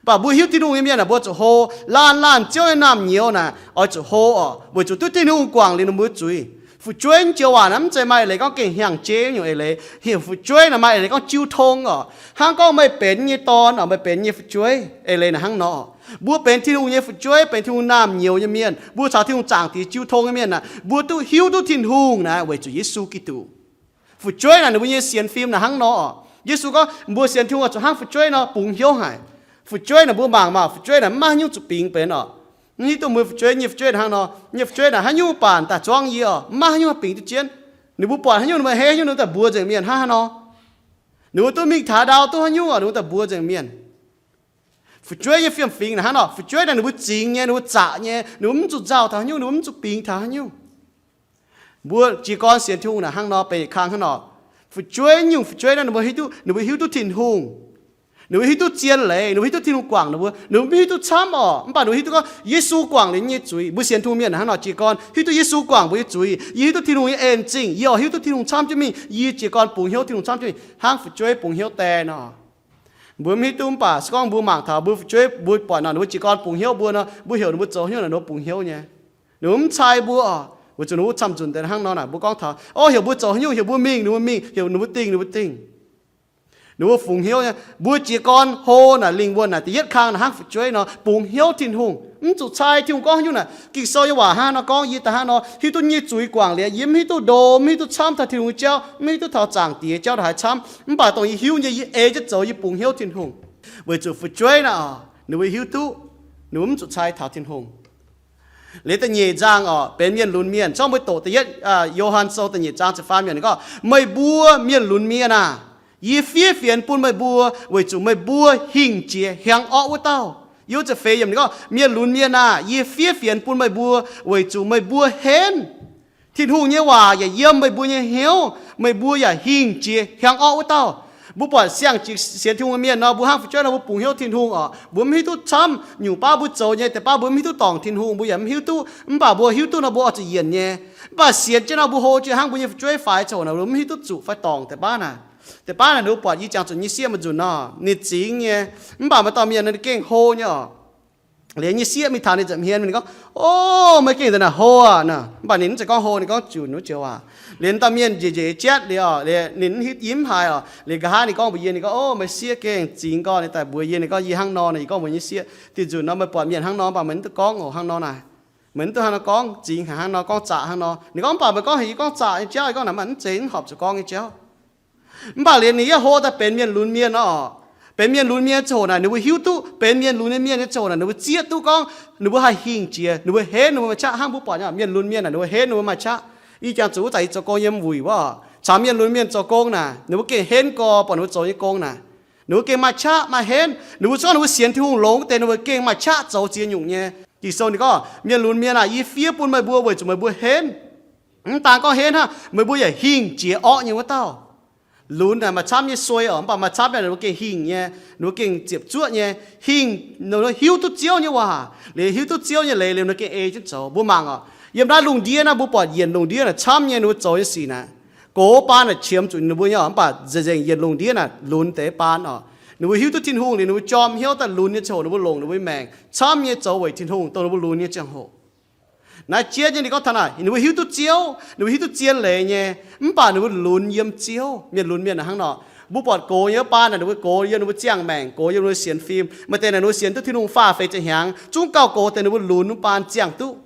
Mv baac mbuo hiuv Tin-Hungh nyei mienh aah, mbuo zuqc hlo. Laanh laanh Ziouv nyei naamh nyouz naaic oix zuqc hlo oc, weic zuqc duqv Tin-Hungh guangc liuz ninh mbuo zuiz. Fu'jueiv joux waac naaic mv zeiz maaih eix leiz gorngv gengh hnyangx-jeiv nyungc eix leiz. Heuc fu'jueiv naaic maaih eix leiz gorngv jiu tong oc. Hnangv gorngv meih benx nyei dorn oc, meih benx nyei fu'jueiv, eix leiz naaic hnangv nor. Mbuo benx Tin-Hungh nyei fu'jueiv, benx Tin-Hungh naamh nyouz nyei mienh, mbuo caux Tin-Hungh zaangc Diex jiu tong nyei mienh naaic, mbuo duqv hiuv duqv Tin-Hungh naaic weic zuqc Yesu Giduc. Fu'jueiv naaic ninh mbuo nyei sienx fim naaic hnangv nor oc. Yesu gorngv mbuo sienx Tin-Hungh oix zuqc hnangv fu'jueiv nor bungx hnyouv haic. Fu'jueiv naaic mbuo mangc maah, fu'jueiv naaic mv maaih haaix nyungc zuqc bingx benx oc. Mv hiuv duqv mbuo fu'jueiv, nyei fu'jueiv naaic hnangv nor, nyei fu'jueiv naaic haaix nyungc baac daaih zuangv yie oc, mv maaih haaix nyungc bingx duqv jienv. Ninh mbuo buatc haaix nyungc ninh mbuo hei, haaix nyungc ninh mbuo daaih mbuox nzengc mienh hnangv haaix nor. Ninh mbuo duqv mingh taux ndau duqv haaix nyungc oc, ninh mbuo daaih mbuox nzengc mienh. Fu'jueiv nyei fiem-fingx naaic hnangv nor, fu'jueiv naaic ninh mbuo zingx nyei, ninh mbuo zaqc nyei, ninh mbuo mv zuqc nzauh taux haaix nyungc, ninh mbuo mv zuqc bingx taux haaix nyungc. Mbuo jiez gorn sienx Tin-Hungh naaic hnangv nor, benx yietc kang hnangv nor. Fu'jueiv nyungc fu'jueiv naaiv ninh mbuo hiuv duqv, ninh mbuo hiuv duqv Tin-Hungh. Ninh mbuo hiuv duqv zien leiz, ninh mbuo hiuv duqv Tin-Hungh guangc ninh mbuo. Ninh mbuo mv hiuv duqv camv oc, mv baac ninh mbuo hiuv duqv gorngv Yesu guangc liuz nyei zuiz. Mbuo sienx Tin-Hungh mienh hnangv nor jiez gorn hiuv duqv Yesu guangc mbuo nyei zuiz. Yie hiuv duqv Tin-Hungh nyei en zingh, yie oix hiuv duqv Tin-Hungh camv jienv mingh, yie jiez gorn bungx hnyouv Tin-Hungh camv jienv mingh, hnangv fu'jueiv bungx hnyouv die nor. Mbuo mv hiuv duqv, mv baac se gorngv mbuo mangc taux mbuo fu'jueiv, mbuo buatc nor ninh mbuo jiez gorn bungx hnyouv mbuo nor, mbuo heuc ninh mbuo zoux haaix nyungc naaic ninh mbuo bungx hnyouv nyei. Ninh mbuo mv cai mbuo oc, weic zuqc ninh mbuo camv-nzunc deix hnangv nor naaic. Mbuo gorngv taux, o, heuc mbuo zoux haaix nyungc, heuc mbuo mingh, ninh mbuo mingh, heuc ninh mbuo dingh, ninh mbuo dingh. Ninh mbuo fungx hnyouv nyei. Mbuo jiez gorn hlo naaic, lingh wuonh naaic da'yietv kang naaic hnangv fu'jueiv nor, bungx hnyouv Tin-Hungh, mv zuqc cai Tin-Hungh gorngv haaix nyungc naaic. Ging-Sou nyei waac hnangv nor gorngv, yie daaih hnangv nor hiuv duqv nyei zuiz guangc liuz, yie mv hiuv duqv ndo, mv hiuv duqv camv taux Tin-Hungh nyei jauv, mv hiuv duqv taux zaangc Diex jauv daaih haaix camv. Mv baac dongh yie hiuv nyei yie ei jienv zoux, yie bungx hnyouv Tin-Hungh. Weic zuqc fu'jueiv naaic oc, ninh mbuo hiuv duqv ninh mbuo mv zuqc cai taux Tin-Hungh. Liuz da'nyeic nzangh oc, benx mienh lunx mienh. Zorqv mbuo doqc da'yietv Yo^han Sou da'nyeic zaang ziepc faam yiemc ninh gorngv, meih mbuo mienh lunx mienh aah! Yie fiev fienx bun meih mbuo weic zuqc meih mbuo hingh jiex hiaang orqv wuov dauh. Yiem ziepc feix yiemc ninh gorngv, mienh lunx mienh aah! Yie fiev fienx bun meih mbuo weic zuqc meih mbuo henv. Tin-Hungh nyei waac yaac yiem meih mbuo nyei hnyouv, meih mbuo yaac hingh jiex hiaang orqv wuov dauh. Mbuo buatc siang-jiex sienx Tin-Hungh nyei mienh nor, mbuo hnangv fu'jueiv nor mbuo bungx hnyouv Tin-Hungh oc. Mbuo mv hiuv duqv camv nyungc baav mbuo zoux nyei, deix baav mbuo mv hiuv duqv dorngc Tin-Hungh, mbuo yaac mv hiuv duqv. Mv baac mbuo hiuv duqv nor mbuo oix zuqc yienc nyei. Mv baac sienx jienv nor mbuo hlo jienv hnangv mbuo nyei fu'jueiv faix ziangh hoc naaic, mbuo mv hiuv duqv zuqc fai dorngc deix baav naaic. Deix baav naaic ninh mbuo buatc yie jangx zuqc nyei sieqv maiv nzunc nor, ninh zingx nyei. Mv baac maaih dauh mienh ninh gengh hlo nyei oc. Liuz nyei sieqv mingh taux ninh nza'hmien, ninh gorngv, O, meih gengh nzengc naaic hlo aqv nor. Mv baac ninh mv zeiz gorngv hlo, ninh gorngv junc wuov joux waac. Liuz dauh mienh njiec njiec jatv liuz oc, liuz ninh mv hiuv, yie mv haiz oc. Liuz nqa'haav ninh gorngv mbuox yie, ninh gorngv, O, meih sieqv gengh zingx gorn. Ninh daaih mbuox yie, ninh gorngv, Yie hnangv nor nor. Yie gorngv mbuox nyei sieqv, Dinh nzunc nor meih buatc mienh hnangv nor, mv baac meih mv duqv gorngv oc, hnangv nor naaic. Meih mv duqv hnangv nor gorngv, zingx haic hnangv nor, gorngv zaqc hnangv nor. Ninh gorngv, Mv baac meih gorngv heuc yie gorngv zaqc nyei jauv. Yie gorngv, Naaiv mv zeiz, mv horpc zuqc gorngv nyei jauv. Mv baac liuz ninh yaac hlo daaih benx mienh lunx mienh nor. Benx mienh lunx mienh ziangh hoc naaic, ninh mbuo hiuv duqv, benx mienh lunx nyei mienh nyei ziangh hoc naaic, ninh mbuo zieqv duqv gorngv ninh mbuo haih hingh jiex, ninh mbuo henv ninh mbuo maaih qaqv. Hnangv mbuo buatc nyei mienh lunx mienh naaic, ninh mbuo henv ninh mbuo maaih qaqv. Ih jangx zuqc wuov zanc yie zoux gong yiem wuic wuov, caux mienh lunx mienh zoux gong naaic, ninh mbuo gengh henv gorx, buatc ninh mbuo zoux nyei gong naaic, ninh mbuo gengh maaih qaqv maaih henv. Ninh mbuo zorqv ninh mbuo sienx Tin-Hungh longx deix, ninh mbuo gengh maaih qaqv zoux ziex nyungc nyei. Ging-Sou ninh gorngv, Mienh lunx mienh aah! Yie fiev bun meih mbuo weic zuqc meih mbuo henv. Mv daan gorngv henv hnangv, meih mbuo yaac hingh jiex orqv nyei wuov dauh. Lunx naaic maaih camv nyei suei oc, mv baac maaih camv nyei ninh mbuo gengh hingh nyei, ninh mbuo gengh ziepc zuoqv nyei, hingh, ninh mbuo hiuv duqv Ziouv nyei waac, liuz hiuv duqv Ziouv nyei leiz liuz ninh mbuo gengh ei jienv zoux. Mbuo mangc oc, yiem naaiv lungh ndiev naaiv mbuo buatc yienc lungh ndiev naaic camv nyei ninh mbuo zoux nyei sic naaic, gox baan naaic qiemx zuqc ninh mbuo nyei oc, mv baac nzengc nzengc yienc lungh ndiev naaic lunx deix baan oc. Ninh mbuo hiuv duqv Tin-Hungh liuz ninh mbuo jorm hnyouv daaih lunx nyei ziangh hoc ninh mbuo longc ninh mbuo nyei maengc camv nyei zoux weic Tin-Hungh dongh ninh mbuo lunx nyei ziangh hoc. Naaiv jiex nyei ninh gorngv taux naaic, ninh mbuo hiuv duqv Ziouv, ninh mbuo hiuv duqv zien leiz nyei, mv baac ninh mbuo lunx yiem Ziouv. Mienh lunx mienh naaic hnangv nor. Mbuo buatc gox nyei wuov baan naaic, ninh mbuo gox yiem ninh mbuo ziangh maengc, gox yiem ninh mbuo sienx fim. Maaih deix naaic ninh mbuo sienx duqv Tin-Hungh faah feix ziepc hnyangx, zungv gauh gox deix ninh mbuo lunx wuov baan ziangh duqv.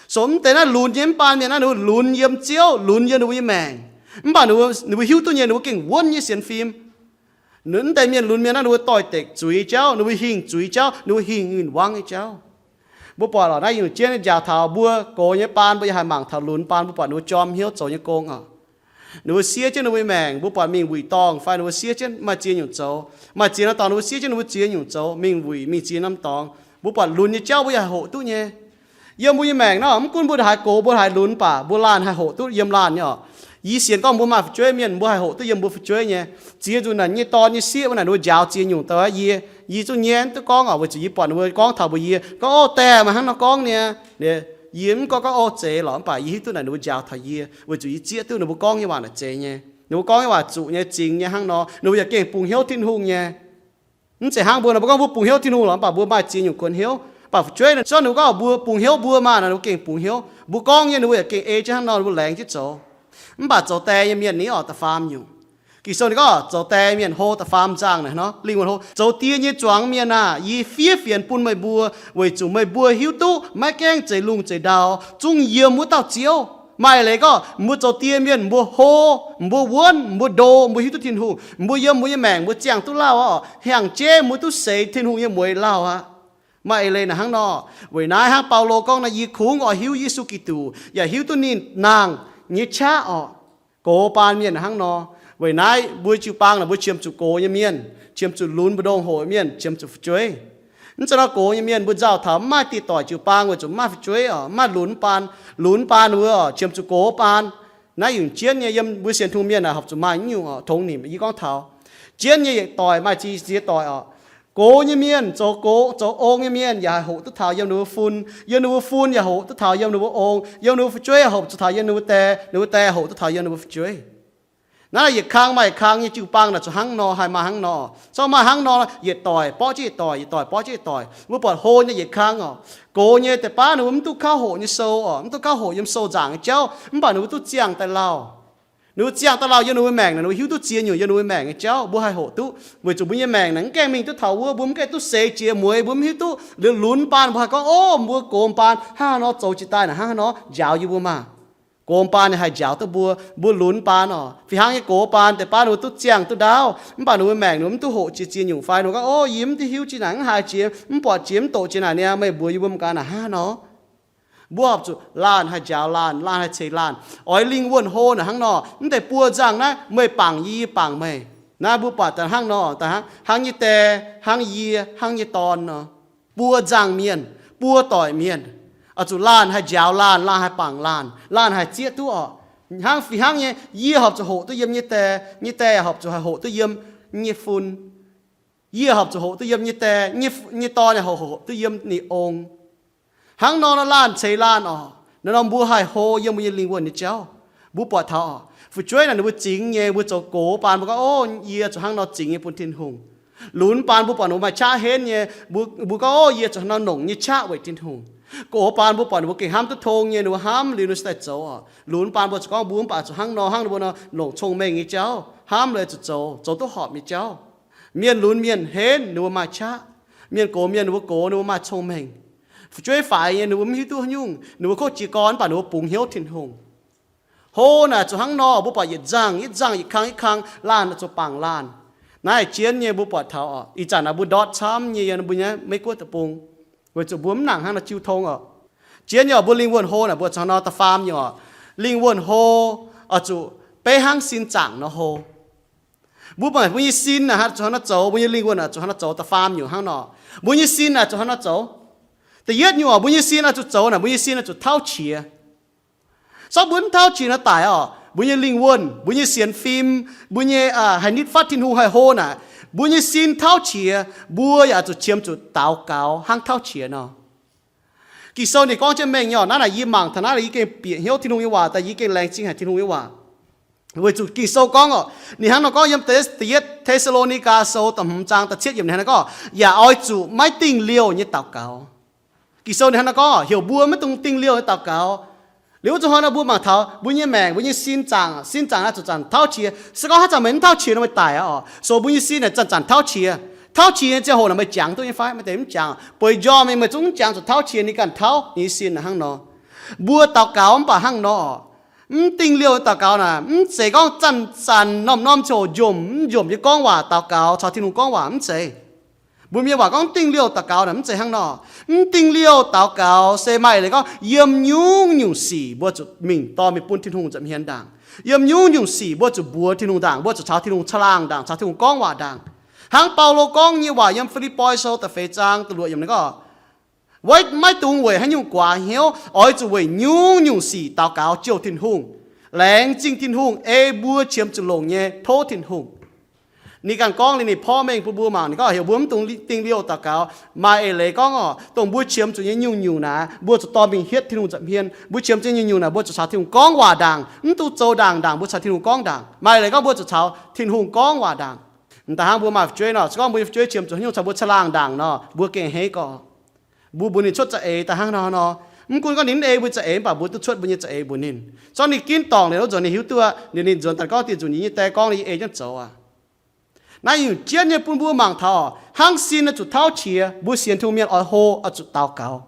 Sou mv deix naaiv lunx nyei mv baan mienh naaiv, ninh mbuo lunx yiem Ziouv, lunx yiem ninh mbuo nyei maengc. Mv baac ninh mbuo, ninh mbuo hiuv duqv nyei, ninh mbuo gengh wuonv nyei sienx fim. Mv deix mienh lunx mienh naaiv, ninh mbuo doix-dekc zuiz jauv, ninh mbuo hingh zuiz jauv, ninh mbuo hingh win-wangv nyei jauv. Mbuo buatc lorqc, naaiv yietc zungv jaax taux mbuo gox nyei baan, mbuo yaac haih mangc taux lunx baan, mbuo buatc ninh mbuo jorm hnyouv zoux nyei gong oc. Ninh mbuo siev jienv ninh mbuo nyei maengc, mbuo buatc mingh wuic dorngh fai ninh mbuo siev jienv maaih ziex nyungc zoux. Maaih ziex norm dorngx ninh mbuo siev jienv ninh mbuo ziex nyungc zoux, mingh wuic, mingh ziex norm dorngx. Mbuo buatc lunx nyei jauv mbuo yaac haih hoqc duqv nyei. Yiem mbuo nyei maengc nor, mv gunv mbuo haaix gox, mbuo haaix lunx baac, mbuo laanh haih hoqc duqv yiem laanh nyei oc. Yie sienx gorngv mbuo maaih fu'jueiv mienh, mbuo haih hoqc duqv yiem mbuo fu'jueiv nyei. Ziex nzunc naaic nyei dorn nyei sieqv wuov naaic, ninh mbuo njaaux ziex nyungc daaih wuov yie, yie zungv nyaanh duqv gorngv oc, weic zuqc yie buatc ninh mbuo gorngv taux mbuox yie gorngv, O, die, meih hnangv nor gorngv niaa. Yie mv gorngv gorngv, o, zeiz lorqc, mv baac yie hiuv duqv naaic ninh mbuo njaaux taux yie, weic zuqc yie zieqv duqv ninh mbuo gorngv nyei waac naaic zeiz nyei. Ninh mbuo gorngv nyei waac zuqc nyei, zingx nyei hnangv nor, ninh mbuo yaac gengh bungx hnyouv Tin-Hungh nyei. Mv zeiz hnangv mbuo nor, mbuo gorngv mbuo bungx hnyouv Tin-Hungh lorqc, mv baac mbuo maaih ziex nyungc kuonx hnyouv. Mv baac fu'jueiv naaic, se gorngv ninh mbuo gorngv mbuo bungx hnyouv mbuo maah, ninh mbuo gengh bungx hnyouv. Mbuo gorngv nyei ninh mbuo yaac gengh ei jienv hnangv nor, ninh mbuo laengz jienv zoux. Mv baac zoux die nyei mienh ni orqc, da'faam nyungc. Ging-Sou ninh gorngv zoux die mienh hlo da'faam nzangh naaic nor, lingh wuonh hlo. Zoux die nyei zuangx mienh aah! Yie fiev fienx bun meih mbuo, weic zuqc meih mbuo hiuv duqv maiv gaengh zeix lungh zeix ndau, zungv yiem wuov dauh Ziouv. Maaih leiz gorngv mbuo zoux die mienh mbuo hlo, mbuo wuonv, mbuo ndo, mbuo hiuv duqv Tin-Hungh, mbuo yiem mbuo nyei maengc mbuo ziangh duqv lauh orqc, hnyangx-jeiv mbuo duqv seix Tin-Hungh nyei mueix lauh aqv. Maaih eix leiz naaic hnangv nor. Weic naaiv hnangv Baulo gorngv nor, yie kungx oix hiuv Yesu Giduc, yaac hiuv duqv ninh nangh nyei qaqv orqc. Gox baan mienh hnangv nor. Weic naaiv mbuo jiu-baang naaic mbuo qiemx zuqc gox nyei mienh, qiemx zuqc lunx mbu'ndongx hoqc mienh, qiemx zuqc fu'jueiv. Mv zeiz nor gox nyei mienh mbuo nzauh taux mv maaih dieh doic jiu-baang weic zuqc mv maaih fu'jueiv orqc, mv maaih lunx baan. Lunx baan wuov orqc, qiemx zuqc gox baan. Naaiv yungc jienv nyei yiem mbuo sienx Tin-Hungh mienh naaic horpc zuqc maaih nyungc orqc, tongx nimc yie gorngv taux. Jienv nyei yietc doic maaih ziex, ziex doic orqc. Gox nyei mienh zoux gox zoux ong nyei mienh yaac haih hoqc duqv taux yiem ninh mbuo fun, yiem ninh mbuo fun yaac hoqc duqv taux yiem ninh mbuo ong, yiem ninh mbuo fu'jueiv yaac hoqc duqv taux yiem ninh mbuo die, ninh mbuo die hoqc duqv taux yiem ninh mbuo fu'jueiv. Naaiv yietc kang maaih yietc kang nyei jiu-baang naaic zuqc hnangv nor, haih maaih hnangv nor. Corc maaih hnangv nor, yietc doic borqv jienv yietc doic, yietc doic borqv jienv yietc doic. Mbuo buatc hlo nyei yietc kang orqc, gox nyei deix baav ninh mbuo mv duqv kauv hoqc nyei sou orqc, mv duqv kauv hoqc yiem sou nzaangc nyei jauv, mv baac ninh mbuo duqv ziangh daaih lauh. Ninh mbuo ziangh daaih lauh yiem ninh mbuo maengc naaic, ninh mbuo hiuv duqv ziex nyungc yiem ninh mbuo maengc nyei jauv, mbuo haih hoqc duqv. Weic zuqc mbuo nyei maengc naaic mv gaengh mingh duqv taux wuov, mbuo mv gaengh duqv seix jiex mueiz, mbuo mv hiuv duqv. Liuz lunx baan mbuo haih gorngv, o, mbuo gox baan hnangv haaix nor zoux jiex daaih naaic hnangv haaix nor njaaux yie mbuo maah. Gox baan ninh haih njaaux duqv mbuo, mbuo lunx baan orqc. Fih hnangv nyei gox baan deix baav ninh mbuo duqv ziangh duqv ndaauv, mv baac ninh mbuo maengc ninh mbuo mv duqv hoqc jiex ziex nyungc fai ninh mbuo gorngv, o, yie mv duqv hiuv jiex naaic, mv haiz jiex, mv buatc jiex, mv doqc jiex naaic niaa, meih mbuox yie mbuo mangc gaax naaic hnangv haaix nor. Mbuo horpc zuqc laanh haih njaaux laanh, laanh haih ceix laanh. Oix lingh wuonh hlo naaic hnangv nor, mv deix buo nzangh naaiv meih bangc yie, yie bangc meih. Naaiv mbuo buatc daaih hnangv nor, daaih hnangv, hnangv nyei die, hnangv yie, hnangv nyei dorn nor. Buo nzangh mienh, buo doic mienh, oix zuqc laanh haih njaaux laanh, laanh haih bangc laanh, laanh haih zieqv duqv orqc. Hnangv fih hnangv nyei, yie horpc zuqc hoqc duqv yiem nyei die, nyei die horpc zuqc haih hoqc duqv yiem nyei fun. Yie horpc zuqc hoqc duqv yiem nyei die, nyei, nyei dorn yaac horpc hoqc duqv yiem ninh ong. Hnangv nor nor laanh ceix laanh orqc. Naaiv norm mbuo haih hlo yiem mbuo nyei lingh wuonh nyei jauv. Mbuo buatc taux orqc, fu'jueiv naaic ninh mbuo zingx nyei, mbuo zoux gox baan mbuo gorngv, o, yie zuqc hnangv nor zingx nyei bun Tin-Hungh. Lunx baan mbuo buatc ninh mbuo maaih qaqv henv nyei, mbuo, mbuo gorngv, o, yie zuqc hnangv nor nongc nyei qaqv weic Tin-Hungh. Gox baan mbuo buatc ninh mbuo gengh hnamv duqv tong nyei, ninh mbuo hnamv liuz ninh mbuo daaih zoux orqc. Lunx baan mbuo zuqc gorngv mbuo mv baac zuqc hnangv nor, hnangv ninh mbuo nor nongc cong-mengh nyei jauv, hnamv liuz zuqc zoux, zoux duqv horpc nyei jauv. Mienh lunx mienh henv ninh mbuo maaih qaqv. Mienh gox mienh ninh mbuo gox ninh mbuo maaih cong-mengh. Fu'jueiv faix nyei ninh mbuo mv hiuv duqv haaix nyungc, ninh mbuo kov jiez gorn mv baac ninh mbuo bungx hnyouv Tin-Hungh. Hlo naaic zuqc hnangv nor, mbuo buatc yietc nzangh, yietc nzangh, yietc kang, yietc kang, laanh zuqc bangc laanh. Naaiv jienv nyei mbuo buatc taux orqc, ih zanc naaic mbuo ndortv camv nyei yiem mbuo nyei Meiv Guoqv deic-bung, weic zuqc mbuo mv nangc hnangv nor jiu tong orqc. Jienv nyei orqc, mbuo lingh wuonh hlo naaic mbuo zuqc hnangv nor da'faam nyungc orqc. Lingh wuonh hlo oix zuqc beiv hnangv sin zaangc nor hlo. Mbuo mangc mbuo nyei sin naaic zuqc hnangv nor zoux, mbuo nyei lingh wuonh naaic zuqc hnangv nor zoux, da'faam nyungc hnangv nor. Mbuo nyei sin naaic zuqc hnangv nor zoux. Da'yietv nyungc orqc, mbuo nyei sin oix zuqc zoux naaic, mbuo nyei sin oix zuqc tauv qiex. Sortv mbuo mv tauv qiex nor daic orqc, mbuo nyei lingh wuonh, mbuo nyei sienx fim, mbuo nyei, aa, haih nitv fatv Tin-Hungh haih hlo naaic, mbuo nyei sin tauv qiex, mbuo yaac zuqc qiemx zuqc daux gaux hnangv tauv qiex nor. Ging-Sou ninh gorngv jienv mengh nyei orqc. Naaiv naaic yie mangc taux naaiv, yie gengh bieqc hnyouv Tin-Hungh nyei waac, daaih yie gengh laengz zingh haic Tin-Hungh nyei waac. Weic zuqc Ging-Sou gorngv orqc, ninh hnangv nor gorngv yiem da'yietv Te^saa^lo^ni^gaa Sou da'hmz zaang da'cietv yiemc ninh hnangv nor gorngv, yaac oix zuqc maiv dingh liouh nyei daux gaux. Ging-Sou ninh hnangv nor gorngv, heuc mbuo maiv dungx dingh liouh nyei daux gaux. Liuz wuov zuqc hnoi nor mbuo mangc taux mbuo nyei maengc, mbuo nyei sin zaangc, sin zaangc naaiv zuqc zanc tauv qiex. Se gorngv haaix zanc meih mv tauv qiex nor meih daic orqc. So mbuo nyei sin naaic zanc-zanc tauv qiex. Tauv qiex nyei ziangh hoc naaic meih jangx duqv nyei fai? Maaih deix mv jangx. Bueix njormh nyei meih zungv mv jangx zuqc tauv qiex, ninh ganh tauv nyei sin naaic hnangv nor. Mbuo daux gaux mv baac hnangv nor orqc. Mv dingh liouh daux gaux naaic mv zeiz gorngv zanc-zanc norm-norm ziangh hoc njomc mv njomc nyei gorngv waac daux gaux, caux Tin-Hungh gorngv waac, mv zeiz. Mbuo mienh waac gorngv mv dingh liouh daux gaux naaic mv zeiz hnangv nor. Mv dingh liouh daux gaux se maaih leiz gorngv yiem nyungc-nyungc sic mbuo zuqc mingh dorh mingh bun Tin-Hungh nza'hmien ndaangc. Yiem nyungc-nyungc sic mbuo zuqc mbuox Tin-Hungh ndaangc, mbuo zuqc caux Tin-Hungh caangh laangh ndaangc, caux Tin-Hungh gorngv waac ndaangc. Hnangv Baulo gorngv nyei waac yiem Fi^lipv^poi Sou da'feix zaang da'luoqc yiemc ninh gorngv, weic maiv dungx weic haaix nyungc guaax hnyouv, oix zuqc weic nyungc-nyungc sic daux gaux jouh Tin-Hungh, laengz zingh Tin-Hungh ei mbuo qiemx zuqc longc nyei tov Tin-Hungh. Ninh ganh gorngv liuz ninh porv mengh bun mbuo mangc. Ninh gorngv heuc mbuo mv dungx dingh liouh daux gaux. Maaih eix leiz gorngv oc, dongh mbuo qiemx zuqc nyei nyungc-nyungc naaic, mbuo zuqc dorh mingh hietv Tin-Hungh nza'hmien. Mbuo qiemx zuqc nyei nyungc-nyungc naaic, mbuo zuqc caux Tin-Hungh gorngv waac ndaangc. Mv dungx zoux ndaangc ndaangc, mbuo caux Tin-Hungh gorngv ndaangc. Maaih eix leiz gorngv mbuo zuqc caux Tin-Hungh gorngv waac ndaangc. M'daaih hnangv mbuo maaih fu'jueiv nor, se gorngv mbuo nyei fu'jueiv qiemx zuqc haaix nyungc caux mbuo caangh laangh ndaangc nor, mbuo gengh hneiv gorx. Mbuo mbuox ninh cuotv za'eix daaih hnangv nor nor. Mv gunv gorngv ninh mv ei mbuo za'eix, mv baac mbuo duqv cuotv mbuo nyei za'eix mbuox ninh. Zorqv ninh ginv dorngc liuz, wuov nzunc ninh hiuv duqv aqv. Liuz ninh nzuonx daaih gorngv, Yie ei jienv zoux aqv. Naaiv nyungc jienv nyei bun mbuo mangc taux, hnangv sin oix zuqc tauv qiex, mbuo sienx Tin-Hungh mienh oix hlo, oix zuqc daux gaux.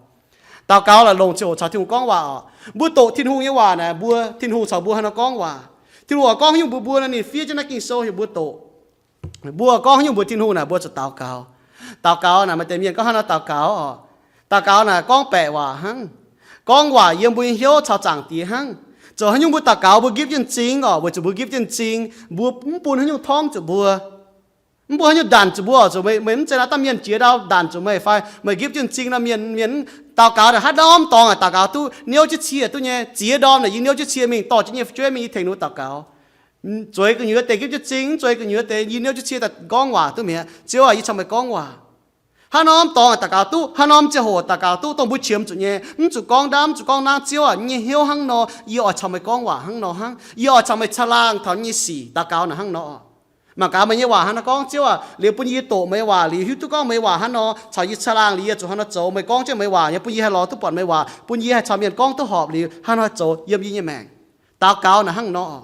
Daux gaux laaix longc ziangh hoc caux Tin-Hungh gorngv waac oc. Mbuo doqc Tin-Hungh nyei waac naaic, mbuo, Tin-Hungh caux mbuo haaix nor gorngv waac. Tin-Hungh oix gorngv haaix nyungc mbuox mbuo nor, ninh fiev jienv naaiv Ging-Sou heuc mbuo doqc. Mbuo gorngv haaix nyungc mbuox Tin-Hungh naaic, mbuo zuqc daux gaux. Daux gaux naaic, maaih deix mienh gorngv haaix nor daux gaux oc. Daux gaux naaic gorngv baeqc waac hnangv. Gorngv waac yiem mbuo nyei hnyouv caux Zaangc Diex hnangv. Zoux haaix nyungc mbuo daux gaux mbuo gipv jienv m'zing oc, weic zuqc mbuo gipv jienv m'zing, mbuo mv bun haaix nyungc torngv zuqc mbuo. Mv bun haaix nyungc ndanc zuqc mbuo oc, zuqc meih, meih mv zeiz naaiv dangh mienh jiex ndau ndanc zuqc meih fai meih gipv jienv m'zing nor, mienh, mienh daux gaux naaic haaix norm dorngx naaic daux gaux duqv niouv jienv cie duqv nyei, ziex ndorm naaic yie niouv jienv cie mingh dorh jienv nyei fu'jueiv mingh yie tengx ninh mbuo daux gaux. Zueiz gu'nyuoz deix gipv jienv m'zing, zueiz gu'nyuoz deix yie niouv jienv cie daaih gorngv waac duqv mi'aqv. Ziouv aac, yie caux meih gorngv waac. Haaix norm dorngx daux gaux duqv, haaix norm ziangh hoc daux gaux duqv, dongh mbuo qiemx zuqc nyei, mv zuqc gorngv ndaamv, mv zuqc gorngv nangv, Ziouv aac, yie nyei hnyouv hnangv nor, yie oix caux meih gorngv waac hnangv nor hnangv, yie oix caux meih caangh laangh taux yie nyei sic daux gaux naaic hnangv nor. Mangc gaax meih nyei waac hnangv nor gorngv, Ziouv aac, liuz bun yie doqc meih nyei waac liuz hiuv duqv gorngv meih nyei waac hnangv nor, caux yie caangh laangh liuz yie zuqc hnangv nor zoux. Meih gorngv jienv meih nyei waac nyei bun yie haih lorz duqv buatc meih nyei waac, bun yie haih caux mienh gorngv duqv horpc liuz hnangv nor haih zoux yiem yie nyei maengc. Daux gaux naaic hnangv nor.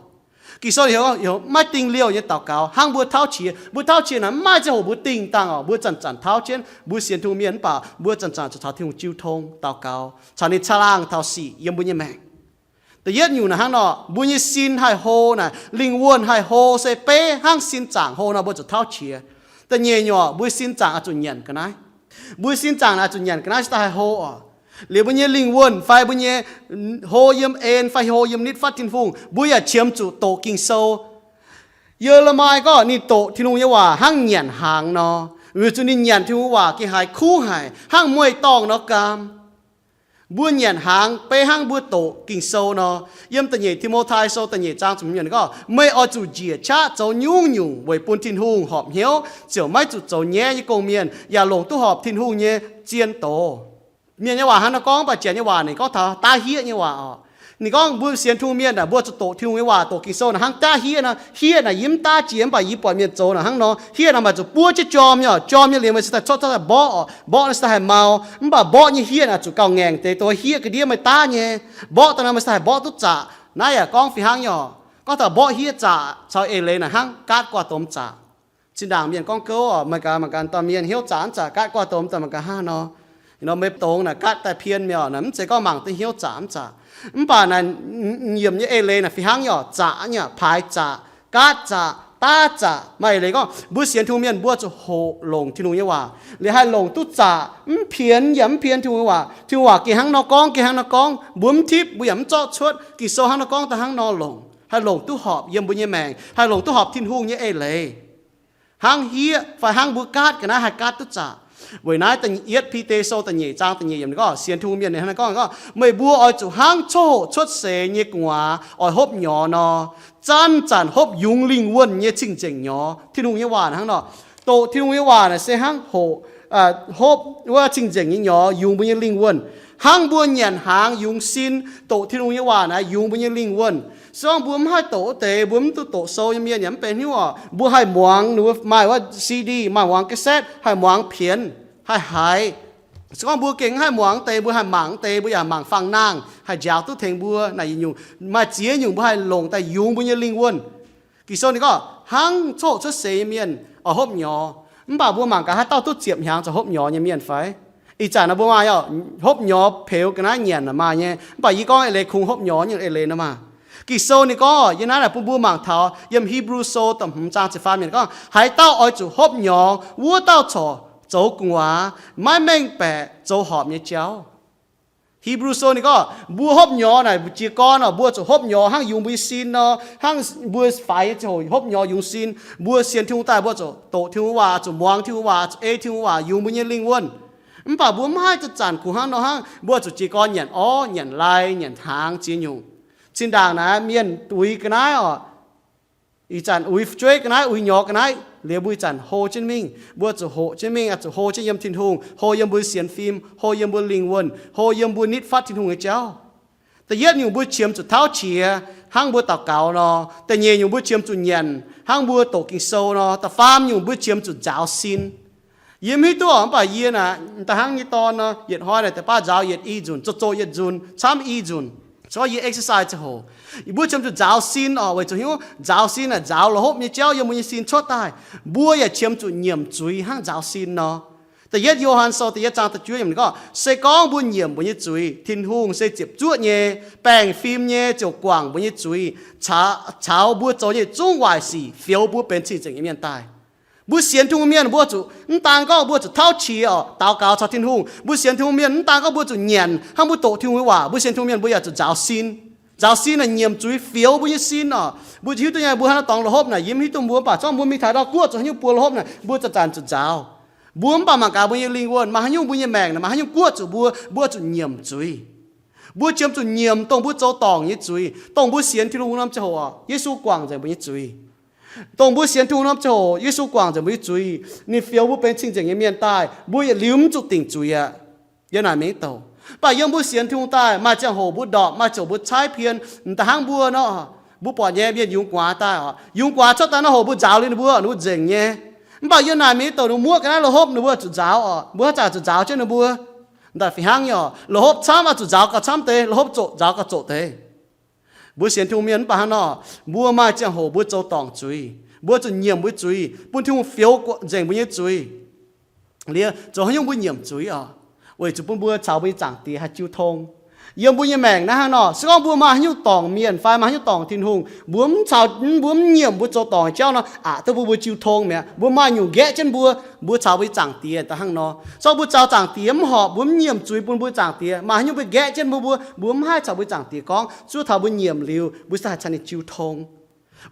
Ging-Sou heuc, heuc maiv dingh liouh nyei daux gaux hnangv mbuo tauv qiex. Mbuo tauv qiex naaic mv maaih ziangh hoc mbuo dingh dangh oc. Mbuo zanc-zanc tauv jienv, mbuo sienx Tin-Hungh mienh mv baac mbuo zanc-zanc zuqc caux Tin-Hungh jiu tong daux gaux, caux ninh caangh laangh taux sic yiem mbuo nyei maengc. Da'yietv nyungc naaic hnangv nor, mbuo nyei sin haih hlo naaic, lingh wuonh haih hlo se beiv hnangv sin zaangc hlo nor mbuo zuqc tauv qiex. Da'nyeic nyungc, mbuo sin zaangc oix zuqc nyanc ga'naaiv. Mbuo sin zaangc naaic oix zuqc nyanc ga'naaiv se daaih haih hlo oc. Liuz mbuo nyei lingh wuonh fai mbuo nyei hlo yiem en fai hlo yiem nitv fatv Tin-Hungh, mbuo yaac qiemx zuqc doqc Ging-Sou. Ye^le^mi gorngv ninh doqc Tin-Hungh nyei waac hnangv nyanc hnaangx nor, weic zuqc ninh nyanc Tin-Hungh waac gengh haiz kuv haic, hnangv mueiz-dorngh nor gaam. Mbuo nyanc hnaangx beiv hnangv mbuo doqc Ging-Sou nor. Yiem da'nyeic Ti^mo^tai Sou da'nyeic zaang ziepc hmz gorngv, meih oix zuqc njiec qaqv zoux nyungc-nyungc weic bun Tin-Hungh horpc hnyouv, ziouc maiv zuqc zoux nyaiv nyei gong-mienh, yaac longc duqv horpc Tin-Hungh nyei zien doz. Mienh nyei waac hnangv nor gorngv, mv baac Janx nyei waac ninh gorngv taux daav hieqv nyei waac oc. Ninh gorngv mbuo sienx Tin-Hungh mienh naaic, mbuo zuqc doqc Tin-Hungh nyei waac, doqc Ging-Sou naaic hnangv daav hieqv nor. Hieqv naaic yie mv daav jiex, mv baac yie buatc mienh zoux naaic hnangv nor. Hieqv naaic maaih zuqc buov jienv jorm nyei oc. Jorm nyei liuz meih cingx daaih cuotv, cuotv daaih mborqv oc. Mborqv naaic cingx daaih haih mau. Mv baac mborqv nyei hieqv naaic zuqc gauh ngaengc deix, dongh hieqv ga'ndiev meih daav nyei. Mborqv daaih nor meih cingx daaih haih mborqv duqv zaqc. Naaiv yaac gorngv fih hnangv nyei oc. Gorngv taux mborqv hieqv zaqc caux eix leiz naaic hnangv gaatv guaax domh zaqc. Zinh ndaangc mienh gorngv gouv oc, maaih gaax, maaih gaax dauh mienh hnyouv zaqc mv zaqc, gaatv guaax domh daaih maaih gaax hnangv nor. Nor meih dongx naaic gaatv daaih pien mi'aqv, naaic mv zeiz gorngv mangc duqv hnyouv zaqc mv zaqc. Mv baac naaic nyiemc nyei eix leiz naaic fih hnangv nyei oc, zaqc nyei, paaix zaqc, gaatv zaqc, daav zaqc. Maaih eix leiz gorngv mbuo sienx Tin-Hungh mienh mbuo zuqc hoqc longc Tin-Hungh nyei waac, liuz haih longc duqv zaqc, mv pienx yaac mv pienx Tin-Hungh nyei waac. Tin-Hungh waac gengh hnangv nor gorngv, gengh hnangv nor gorngv, mbuo mv tipv, mbuo yaac mv zorqv cuotv. Ging-Sou hnangv nor gorngv daaih hnangv nor longc, haih longc duqv horpc yiem mbuo nyei maengc, haih longc duqv horpc Tin-Hungh nyei eix leiz. Hnangv hieqv fai hnangv mbuo gaatv ga'naaiv haih gaatv duqv zaqc. Weic naaiv da'yietv Bide Sou da'nyeic zaang da'nyeic yiemc ninh gorngv, sienx Tin-Hungh mienh ninh hnangv nor gorngv, meih mbuo oix zuqc hnangv coqv hoqc cuotv seix nyei gu'nguaaz oix hopv nyorx nor, zanc-zanc hopv yungz lingh wuonh nyei cing-nzengc nyorx. Tin-Hungh nyei waac hnangv nor. Doqc Tin-Hungh nyei waac naaic se hnangv hoqc, hopv wuov cing-nzengc nyei nyorx yungz mbuo nyei lingh wuonh. Hnangv mbuo nyanc hnaangx yungz sin, doqc Tin-Hungh nyei waac naaic yungz mbuo nyei lingh wuonh. Se gorngv mbuo mv haih doqc wuov deix, mbuo mv duqv doqc sou nyei mienh yaac mv benx hnyouv oc. Mbuo haih muangx, ninh mbuo maaih wuov C D, maaih muangx cassette, haih muangx pienx, haih haiz. Se gorngv mbuo gengh mv haih muangx wuov deix, mbuo haih mangc wuov deix, mbuo yaac mangc fangx-nangh, haih njaaux duqv tengx mbuo naaic yietc nyungc. Maaih ziex nyungc mbuo haih longc daaih yungz mbuo nyei lingh wuonh. Ging-Sou ninh gorngv hnangv coqv hoqc cuotv seix nyei mienh oix hopv nyorx. Mv baac mbuo mangc gaax, haaix dauh duqv ziepc hnyangx ziouc hopv nyorx nyei mienh fai? Ih zanc naaic mbuo maaih oc, hopv nyorx peux ga'naaiv nyanc maaih nyei. Mv baac yie gorngv eix leiz kungx hopv nyorx nyei eix leiz nor maah. Ging-Sou ninh gorngv yiem naaiv naaic bun mbuo mangc taux yiem Hipv^lu Sou da'hmz zaang ziepc faam yiemc gorngv, haaix dauh oix zuqc hopv nyorx, wuov dauh corc zoux gu'nguaaz, maiv mengh baeqc zoux horpc nyei jauv. Hipv^lu Sou ninh gorngv mbuo hopv nyorx naaic, mbuo jiez gorn oc, mbuo zuqc hopv nyorx hnangv yungz mbuo nyei sin nor, hnangv mbuo faix nyei ziangh hoc hopv nyorx yungz sin. Mbuo sienx Tin-Hungh daaih mbuo zuqc doqc Tin-Hungh waac, zuqc muangx Tin-Hungh waac, zuqc ei Tin-Hungh waac yungz mbuo nyei lingh wuonh. Mv baac mbuo mv haih zanc-zanc kungx hnangv nor hnangv, mbuo zuqc jiez gorn nyanc orv, nyanc lai, nyanc hnaangx ziex nyungc. Zinh ndaangc naaiv mienh uix ga'naaiv oc, ih zanc uix fu'jueiv ga'naaiv, uix nyorx ga'naaiv, Liuz mbuo ih zanc hlo jienv mingh, mbuo zuqc hoqc jienv mingh, zuqc hlo jienv yiem Tin-Hungh, hlo yiem mbuo sienx fim, hlo yiem mbuo lingh wuonh, hlo yiem mbuo nitv fatv Tin-Hungh nyei jauv. Da'yietv nyungc, mbuo qiemx zuqc tauv qiex hnangv mbuo daux gaux nor. Da'nyeic nyungc, mbuo qiemx zuqc nyanc hnangv mbuo doqc Ging-Sou nor. Da'faam nyungc, mbuo qiemx zuqc nzaaux sin. Yie mv hiuv duqv oc, mv baac yie naaic da'hnangv nyei dorn nor, yietc hnoi naaic deix baav nzaaux yietc i nzunc, zoux zoux yietc nzunc, camv i nzunc. Corc yie exercise ziangh hoc, mbuo qiemx zuqc nzaaux sin oc, weic zuqc hiuv nzaaux sin naaic nzaaux la'hopv nyei jauv yiem mbuo nyei sin cuotv daaih. Mbuo yaac qiemx zuqc nyiemc zuiz hnangv nzaaux sin nor. Da'yietv Yo^han Sou da'yietv zaang da'juov yiemc ninh gorngv, se gorngv mbuo nyiemc mbuo nyei zuiz, Tin-Hungh se ziepc zuoqv nyei, baengh fim nyei, ziouc guangc mbuo nyei zuiz, caux mbuo zoux nyei zungv waaic sic, fioux mbuo benx cing-nzengc nyei mienh daaih. Mbuo sienx Tin-Hungh mienh mbuo zuqc mv daan gorngv mbuo zuqc tauv qiex oc, daux gaux caux Tin-Hungh. Mbuo sienx Tin-Hungh mienh mv daan gorngv mbuo zuqc nyanc hnangv mbuo doqc Tin-Hungh nyei waac. Mbuo sienx Tin-Hungh mienh mbuo yaac zuqc nzaaux sin. Nzaaux sin naaic nyiemc zuiz fioux mbuo nyei sin oc. Mbuo hiuv duqv nyei, mbuo hnangv naaiv dorngx la'hopv naaic, yie mv hiuv duqv mbuo, mv baac zorqv mbuo mingh taux ndau guoqv zuqc haaix nyungc buo la'hopv naaic, mbuo zanc-zanc zuqc nzaaux. Mbuo mv baac mangc gaax mbuo nyei lingh wuonh, maaih haaix nyungc mbuo nyei maengc naaic, maaih haaix nyungc guoqv zuqc mbuo, mbuo zuqc nyiemc zuiz. Mbuo qiemx zuqc nyiemc dongh mbuo zoux dorngc nyei zuiz, dongh mbuo sienx Tin-Hungh norm ziangh hoc oc, Yesu guangc nzengc mbuo nyei zuiz. Dongh mbuo sienx Tin-Hungh norm ziangh hoc, Yesu guangc nzengc mbuo nyei zuiz, ninh fioux mbuo benx cing-nzengc nyei mienh daaih, mbuo yietc liuz mv zuqc dingc zuiz aqv. Yiem naaic mingh douc. Mv baac yiem mbuo sienx Tin-Hungh daaih, maaih ziangh hoc mbuo ndorpc, maaih ziangh hoc mbuo caaiv pien, m'daaih hnangv mbuo nor, mbuo buatc nyei mienh yungz guaax daaih oc, yungz guaax cuotv daaih naaiv hoc mbuo nzaaux liuz ninh mbuo, ninh mbuo nzengc nyei. Mv baac yiem naaic mingh douc ninh muoqv ga'naaiv la'hopv ninh mbuo zuqc nzaaux oc, mbuo haaix zanc zuqc nzaaux jienv ninh mbuo. Ndaaih fih hnangv nyei oc, la'hopv camv oix zuqc nzaaux gauh camv deix, la'hopv zoqc nzaaux gauh zoqc deix. Mbuo sienx Tin-Hungh mienh mv baac hnangv nor, mbuo maaih ziangh hoc mbuo zoux dorngc zuiz, mbuo zuqc nyiemc mbuo zuiz, bun Tin-Hungh fioux nzengc mbuo nyei zuiz. Liuz zoux haaix nyungc mbuo nyiemc zuiz oc? Weic zuqc bun mbuo caux mbuo nyei Zaangc Diex haih jiu tong. Yiem mbuo nyei maengc naaiv hnangv nor, se gorngv mbuo maaih haaix nyungc dorngc mienh fai maaih haaix nyungc dorngc Tin-Hungh, mbuo mv caux, mbuo mv nyiemc mbuo zoux dorngc jauv nor, aqc duqv bun mbuo jiu tong mi'aqv. Mbuo maaih nyungc nqaeqv jienv mbuo, mbuo caux mbuo nyei Zaangc Diex da'hnangv nor. Se gorngv mbuo caux Zaangc Diex mv horpc, mbuo mv nyiemc zuiz bun mbuo Zaangc Diex, maaih haaix nyungc mbuo nqaeqv jienv mbuo, mbuo, mbuo mv haih caux mbuo Zaangc Diex gorngv. Zuov taux mbuo nyiemc liuz, mbuo se haih caux ninh jiu tong.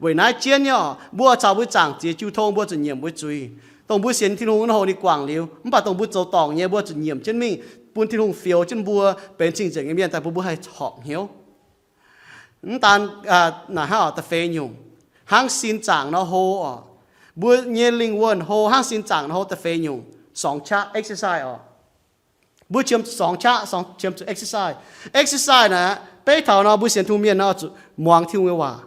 Weic naaiv jienv nyei oc, mbuo caux mbuo Zaangc Diex jiu tong, mbuo zuqc nyiemc mbuo zuiz. Dongh mbuo sienx Tin-Hungh naaiv hoc ninh guangc liuz, mv baac dongh mbuo zoux dorngc nyei, mbuo zuqc nyiemc jienv mingh, bun Tin-Hungh fioux jienv mbuo benx cing-nzengc nyei mienh daaih, bun mbuo haih horpc hnyouv. Mv daan naaic hnangv oc, da'feix nyungc, hnangv sin zaangc nor hlo oc. Mbuo nyei lingh wuonh hlo hnangv sin zaangc nor hlo. Da'feix nyungc, สอง qaqv exercise oc. Mbuo qiemx สอง qaqv, qiemx zuqc exercise. Exercise naaic, beiv taux nor mbuo sienx Tin-Hungh mienh nor zuqc muangx Tin-Hungh nyei waac.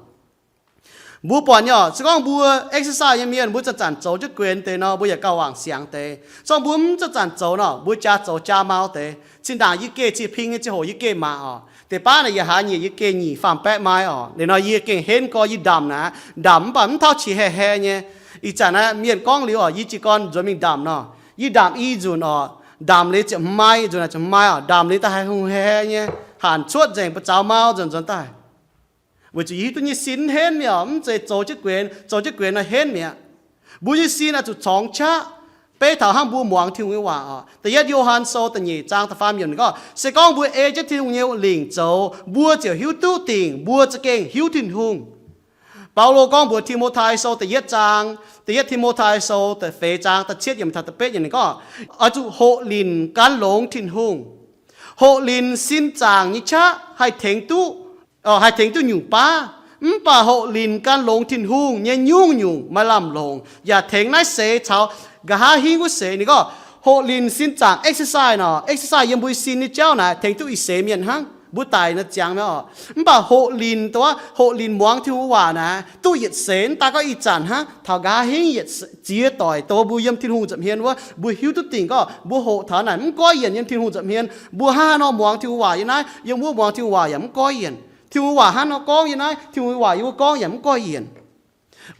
Mbuo buatc nyei oc, se gorngv mbuo exercise nyei mienh, mbuo zanc-zanc zoux jienv guenx deix nor, mbuo yaac gauh wangc siangx deix. Se gorngv mbuo mv zanc-zanc zoux nor, mbuo jaa zoux jaa mau deix. Zinh ndaangc yie geh cih ping nyei ziangh hoc yie geh maac oc, deix baav naaic yie haiz nyiec yie geh nyic faam baeqv mai oc. Liuz nor yie gengh henv gorx yie ndamc naaic, ndamc mv baac mv tauv qiex haeh haeh nyei. Ih zanc naaiv mienh gorngv liuz oc, yie jiez gorn nzuonx mingh ndamc nor, yie ndamc i nzunc oc, ndamc liuz ziepc hmz mai, nzunc naaic ziepc hmz mai oc, ndamc liuz daaih haiz hungh haeh haeh nyei, hanc cuotv nzengc, buoz zaux mau nzuonx nzuonx daaih. Weic zuqc yie hiuv duqv nyei sin mv henv mi'aqv, mv zeiz zoux jienv guenx, zoux jienv guenx nor henv mi'aqv. Mbuo nyei sin oix zuqc สอง qaqv, beiv taux hnangv mbuo muangx Tin-Hungh nyei waac oc. Da'yietv Yo^han Sou da'nyeic zaang da'faam yiemc ninh gorngv, se gorngv mbuo ei jienv Tin-Hungh nyei lingc zoux, mbuo ziouc hiuv duqv dingc mbuo za'gengh hiuv Tin-Hungh. Baulo gorngv mbuox Ti^mo^tai Sou da'yietv zaang, da'yietv Ti^mo^tai Sou da'feix zaang da'cietv yiemc taux da'betv yiemc ninh gorngv, oix zuqc hoqc linc gan longx Tin-Hungh. Hoqc linc sin zaangc nyei qaqv haih tengx duqv, haih tengx duqv nyungc baav. Mv baac hoqc linc gan longx Tin-Hungh nyei nyungc-nyungc maaih lamh longc, yaac tengx naaiv seix caux nqa'haav hingv wuov seix. Ninh gorngv hoqc linc sin zaangc exercise nor, exercise yiem mbuo sin nyei jauv naaic tengx duqv ih seix mienh hnangv. Mbuo daic nor ziangx mi'aqv oc. Mv baac hoqc linc, hoqc linc muangx Tin-Hungh waac naaic duqv yietc seix, mv daan gorngv ih zanc hnangv, taux nqa'haav hingv yietc ziex doic, dongh mbuo yiem Tin-Hungh nza'hmien wuov, mbuo hiuv duqv dingc gorngv mbuo hoqc taux naaic mv goiv yienc yiem Tin-Hungh nza'hmien. Mbuo hnangv haaix nor muangx Tin-Hungh waac yiem naaiv, yiem wuov muangx Tin-Hungh waac yaac mv goiv yienc. Tin-Hungh waac hnangv haaix nor gorngv yiem naaiv, Tin-Hungh waac yiem wuov gorngv yaac mv goiv yienc.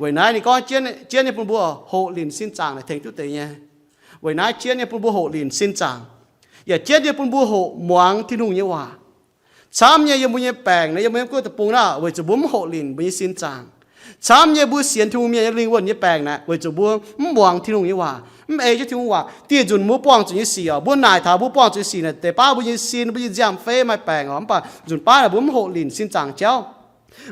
Weic naaiv ninh gorngv jienv nyei bun mbuo hoqc linc sin zaangc naaic tengx duqv deix nyei. Weic naaiv jienv nyei bun mbuo hoqc linc sin zaangc, yaac jienv nyei bun mbuo hoqc muangx Tin-Hungh nyei waac. Camv nyei yiem mbuo nyei baengc naaic, yiem mbuo nyei guoqv deic-bung naaic, weic zuqc mbuo mv hoqc linc mbuo nyei sin zaangc. Camv nyei mbuo sienx Tin-Hungh mienh nyei lingh wuonh nyei baengc naaic, weic zuqc mbuo mv muangx Tin-Hungh nyei waac, mv ei jienv Tin-Hungh waac. Dieh nzunc mbuo buangh zuqc nyei sic oc, mbuo naaic taux mbuo buangh zuqc nyei sic naaic, deix baav mbuo nyei sin, mbuo nyei nziaamv-fei maaih baengc oc, mv baac nzunc baav naaic mbuo mv hoqc linc sin zaangc jauv.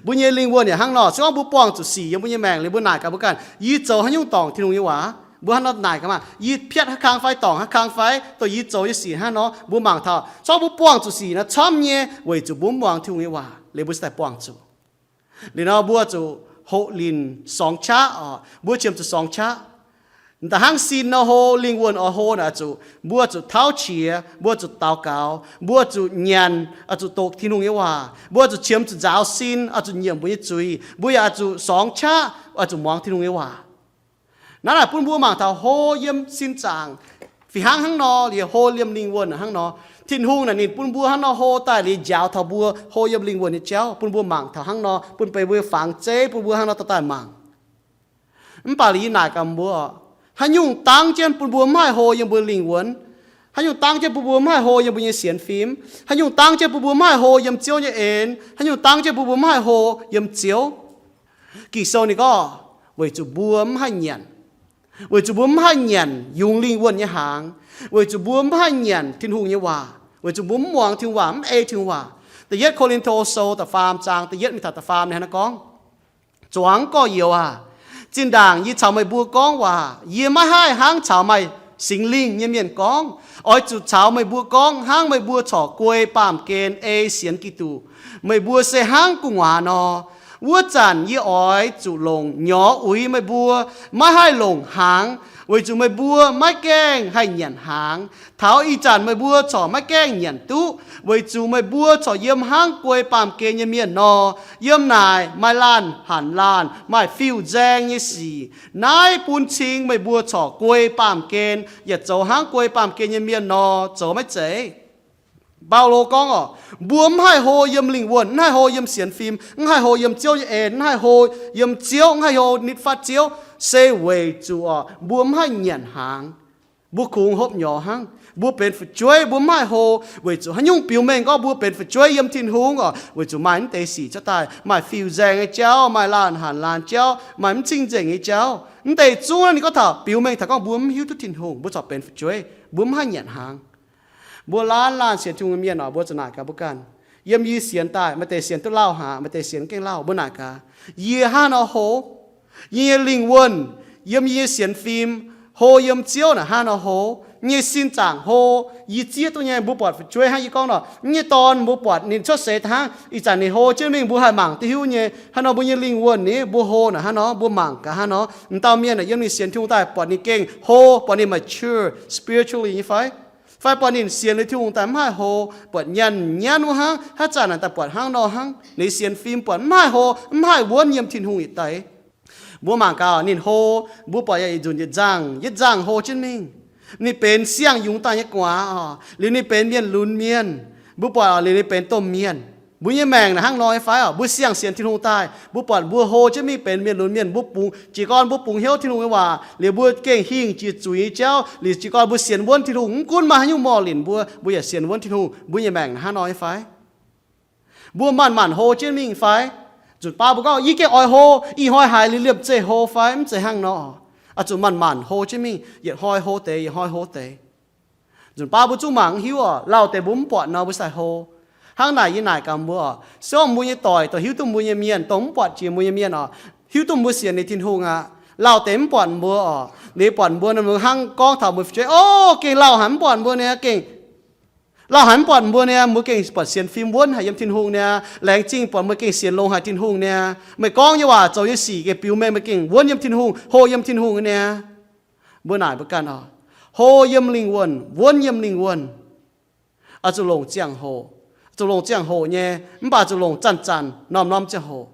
Mbuo nyei lingh wuonh yaac hnangv nor, se gorngv mbuo buangh zuqc sic yiem mbuo nyei maengc liuz, mbuo naaic gaax mbuo ganh, yie zoux haaix nyungc dorngc Tin-Hungh nyei waac? Mbuo hnangv nor naaic gaax maah, yie piatv haaix kang fai dorngc haaix kang fai, dongh yie zoux nyei sic hnangv nor, mbuo mangc taux, se gorngv mbuo buangh zuqc sic nor camv nyei, weic zuqc mbuo mv muangx Tin-Hungh nyei waac liuz mbuo se daaih buangh zuqc. Liuz nor mbuo zuqc hoqc linc sorngx qaqv oc. Mbuo qiemx zuqc sorngx qaqv. Da'hnangv sin nor hlo, lingh wuonh oix hlo naaic zuqc mbuo zuqc tauv qiex, mbuo zuqc daux gaux, mbuo zuqc nyanc, oix zuqc doqc Tin-Hungh nyei waac, mbuo zuqc qiemx zuqc nzaaux sin, oix zuqc nyiemc mbuo nyei zuiz, mbuo yaac oix zuqc sorngx qaqv, oix zuqc muangx Tin-Hungh nyei waac. Naaiv naaic bun mbuo mangc taux hlo yiem sin zaangc fih hnangv hnangv nor, liuz hlo yiem lingh wuonh hnangv nor. Tin-Hungh naaic ninh bun mbuo hnangv nor hlo daaih liuz njaaux taux mbuo hlo yiem lingh wuonh nyei jauv, bun mbuo mangc taux hnangv nor, bun beix mbuo fangx zeiv bun mbuo hnangv nor dorh daaih mangc. Mv baac liuz yie naaic gaax mbuo, haaix nyungc dangv jienv bun mbuo mv haih hlo yiem mbuo lingh wuonh? Haaix nyungc dangv jienv bun mbuo mv haih hlo yiem mbuo nyei sienx fim? Haaix nyungc dangv jienv bun mbuo mv haih hlo yiem Ziouv nyei en? Haaix nyungc dangv jienv bun mbuo mv haih hlo yiem Ziouv? Ging-Sou ninh gorngv, weic zuqc mbuo mv haih nyanc. Weic zuqc mbuo mv haih nyanc yungz lingh wuonh nyei hnaangx. Weic zuqc mbuo mv haih nyanc Tin-Hungh nyei waac. Weic zuqc mbuo mv muangx Tin-Hungh waac, mv ei Tin-Hungh waac. Da'yietv Ko^lin^to Sou da'faam zaang da'yietv mingh taux da'faam ninh hnangv naaiv gorngv, zuangx gorx-youz aac, zinh ndaangc yie caux meih mbuo gorngv waac, yie maiv haih hnangv caux maaih Singx Lingh nyei mienh gorngv. Oix zuqc caux meih mbuo gorngv hnangv meih mbuo corc guei baamh gen ei sienx Giduc. Meih mbuo se hnangv gu'nguaaz nor. Wuov zanc yie oix zuqc longc nyorx uix meih mbuo, maiv haih longc hnaangx, weic zuqc meih mbuo maiv gaengh haih nyanc hnaangx. Taux ih zanc meih mbuo corc maiv gaengh nyanc duqv, weic zuqc meih mbuo corc yiem hnangv guei baamh gen nyei mienh nor. Yiem naaic maaih laanh hanc laanh, maaih fiuv-nzaeng nyei sic. Naaiv bun cing meih mbuo corc guei baamh gen, yaac zoux hnangv guei baamh gen nyei mienh nor, zoux maiv zeiz. Baulo gorngv oc, mbuo mv haih hlo yiem lingh wuonh, mv haih hlo yiem sienx fim, mv haih hlo yiem Ziouv nyei en, mv haih hlo yiem Ziouv, mv haih hlo nitv fatv Ziouv, se weic zuqc oc, mbuo mv haih nyanc hnaangx. Mbuo kungx hopv nyorx hnangv. Mbuo benx fu'jueiv, mbuo mv haih hlo, weic zuqc haaix nyungc biux mengh gorngv mbuo benx fu'jueiv yiem Tin-Hungh oc, weic zuqc maaih mv deix sic cuotv daaih, maaih fiuv-nzaeng nyei jauv, maaih laanh hanc laanh jauv, maaih mv cing-nzengc nyei jauv. Mv deix zungv ninh gorngv taux biux mengh taux gorngv mbuo mv hiuv duqv Tin-Hungh, mbuo corc benx fu'jueiv, mbuo mv haih nyanc hnaangx. Mbuo laanh laanh sienx Tin-Hungh nyei mienh oc, mbuo zuqc naaic gaax mbuo ganh. Yiem yie sienx daaih, maaih deix sienx duqv lauh haic, maaih deix sienx gengh lauh, mbuo naaic gaax, yie hnangv nor hlo? Yie nyei lingh wuonh, yiem yie nyei sienx fim, hlo yiem Ziouv naaic hnangv nor hlo? Yie nyei sin zaangc hlo? Yie zieqv duqv nyei. Mbuo buatc fu'jueiv hnangv yie gorngv nor, yie nyei dorn mbuo buatc ninh cuotv seix hnangv, ih zanc ninh hlo jienv mingh mbuo haih mangc duqv hiuv nyei. Hnangv nor mbuo nyei lingh wuonh ni mbuo hlo naaic hnangv nor, mbuo mangc gaax hnangv nor. M'dauh mienh naaic yiem ninh sienx Tin-Hungh daaih buatc ninh gengh hlo, buatc ninh mature spiritually nyei fai? Fai buatc ninh sienx liuz Tin-Hungh daaih mv haih hlo, buatc nyanc nyanv wuov hnangv, haaix zanc naaic daaih buatc hnangv nor hnangv, ninh sienx fim buatc mv haih hlo, mv haih wuonv yiem Tin-Hungh yietc deix. Mbuo mangc gaax ninh hlo, mbuo buatc yaac yietc nzunc yietc nzangh, yietc nzangh hlo jienv mingh. Ninh benx siang-yungz daaih nyei gu'nguaaz oc, liuz ninh benx mienh lunx mienh. Mbuo buatc oc, liuz ninh benx domh mienh. Mbuo nyei maengc naaic hnangv nor nyei fai oc? Mbuo siang-sienx Tin-Hungh daaih, mbuo buatc mbuo hlo jienv mingh benx mienh lunx mienh, mbuo bungx, jiez gorn mbuo bungx hnyouv Tin-Hungh nyei waac, liuz mbuo gengh hingh jiex zuiz nyei jauv, liuz jiez gorn mbuo sienx wuonv Tin-Hungh, mv gunv maaih haaix nyungc morh linc mbuo, mbuo yaac sienx wuonv Tin-Hungh. Mbuo nyei maengc naaic hnangv nor nyei fai? Mbuo manc-manc hlo jienv mingh fai? Nzunc baav mbuo gorngv, yie gengh oix hlo, ih hnoi haiz liuz liemh zeih hlo fai? Mv zeiz hnangv nor. Oix zuqc manc-manc hlo jienv mingh, yietc hnoi hlo deix, yietc hnoi hlo deix. Nzunc baav mbuo zungv mangc mv hiuv oc. Lauh deix mbuo mv buatc nor mbuo sai hlo. Hnangv naaic yie naaic gaax mbuo oc, se gorngv mbuo nyei doic, dongh hiuv duqv mbuo nyei mienh, dongh mv buatc jiex mbuo nyei mienh oc, hiuv duqv mbuo sienx ninh Tin-Hungh aqv, lauh deix mv buatc mbuo oc, liuz buatc mbuo nor, mbuo hnangv gorngv taux mbuo fu'jueiv, o, gengh lauh haic mv buatc mbuo niaa, gengh lauh haic mv buatc mbuo niaa, mbuo gengh buatc sienx fim wuonv haic yiem Tin-Hungh niaa, laengz zingh buatc meih gengh sienx longx haic Tin-Hungh niaa, meih gorngv nyei waac zoux nyei sic gengh biux mengh meih gengh wuonv yiem Tin-Hungh, hlo yiem Tin-Hungh niaa. Mbuo naaic mbuo ganh oc, hlo yiem lingh wuonh, wuonv yiem lingh wuonh. Oix zuqc longc ziangh hoc, zuqc longc ziangh hoc nyei, mv baac zuqc longc zanc-zanc norm-norm ziangh hoc.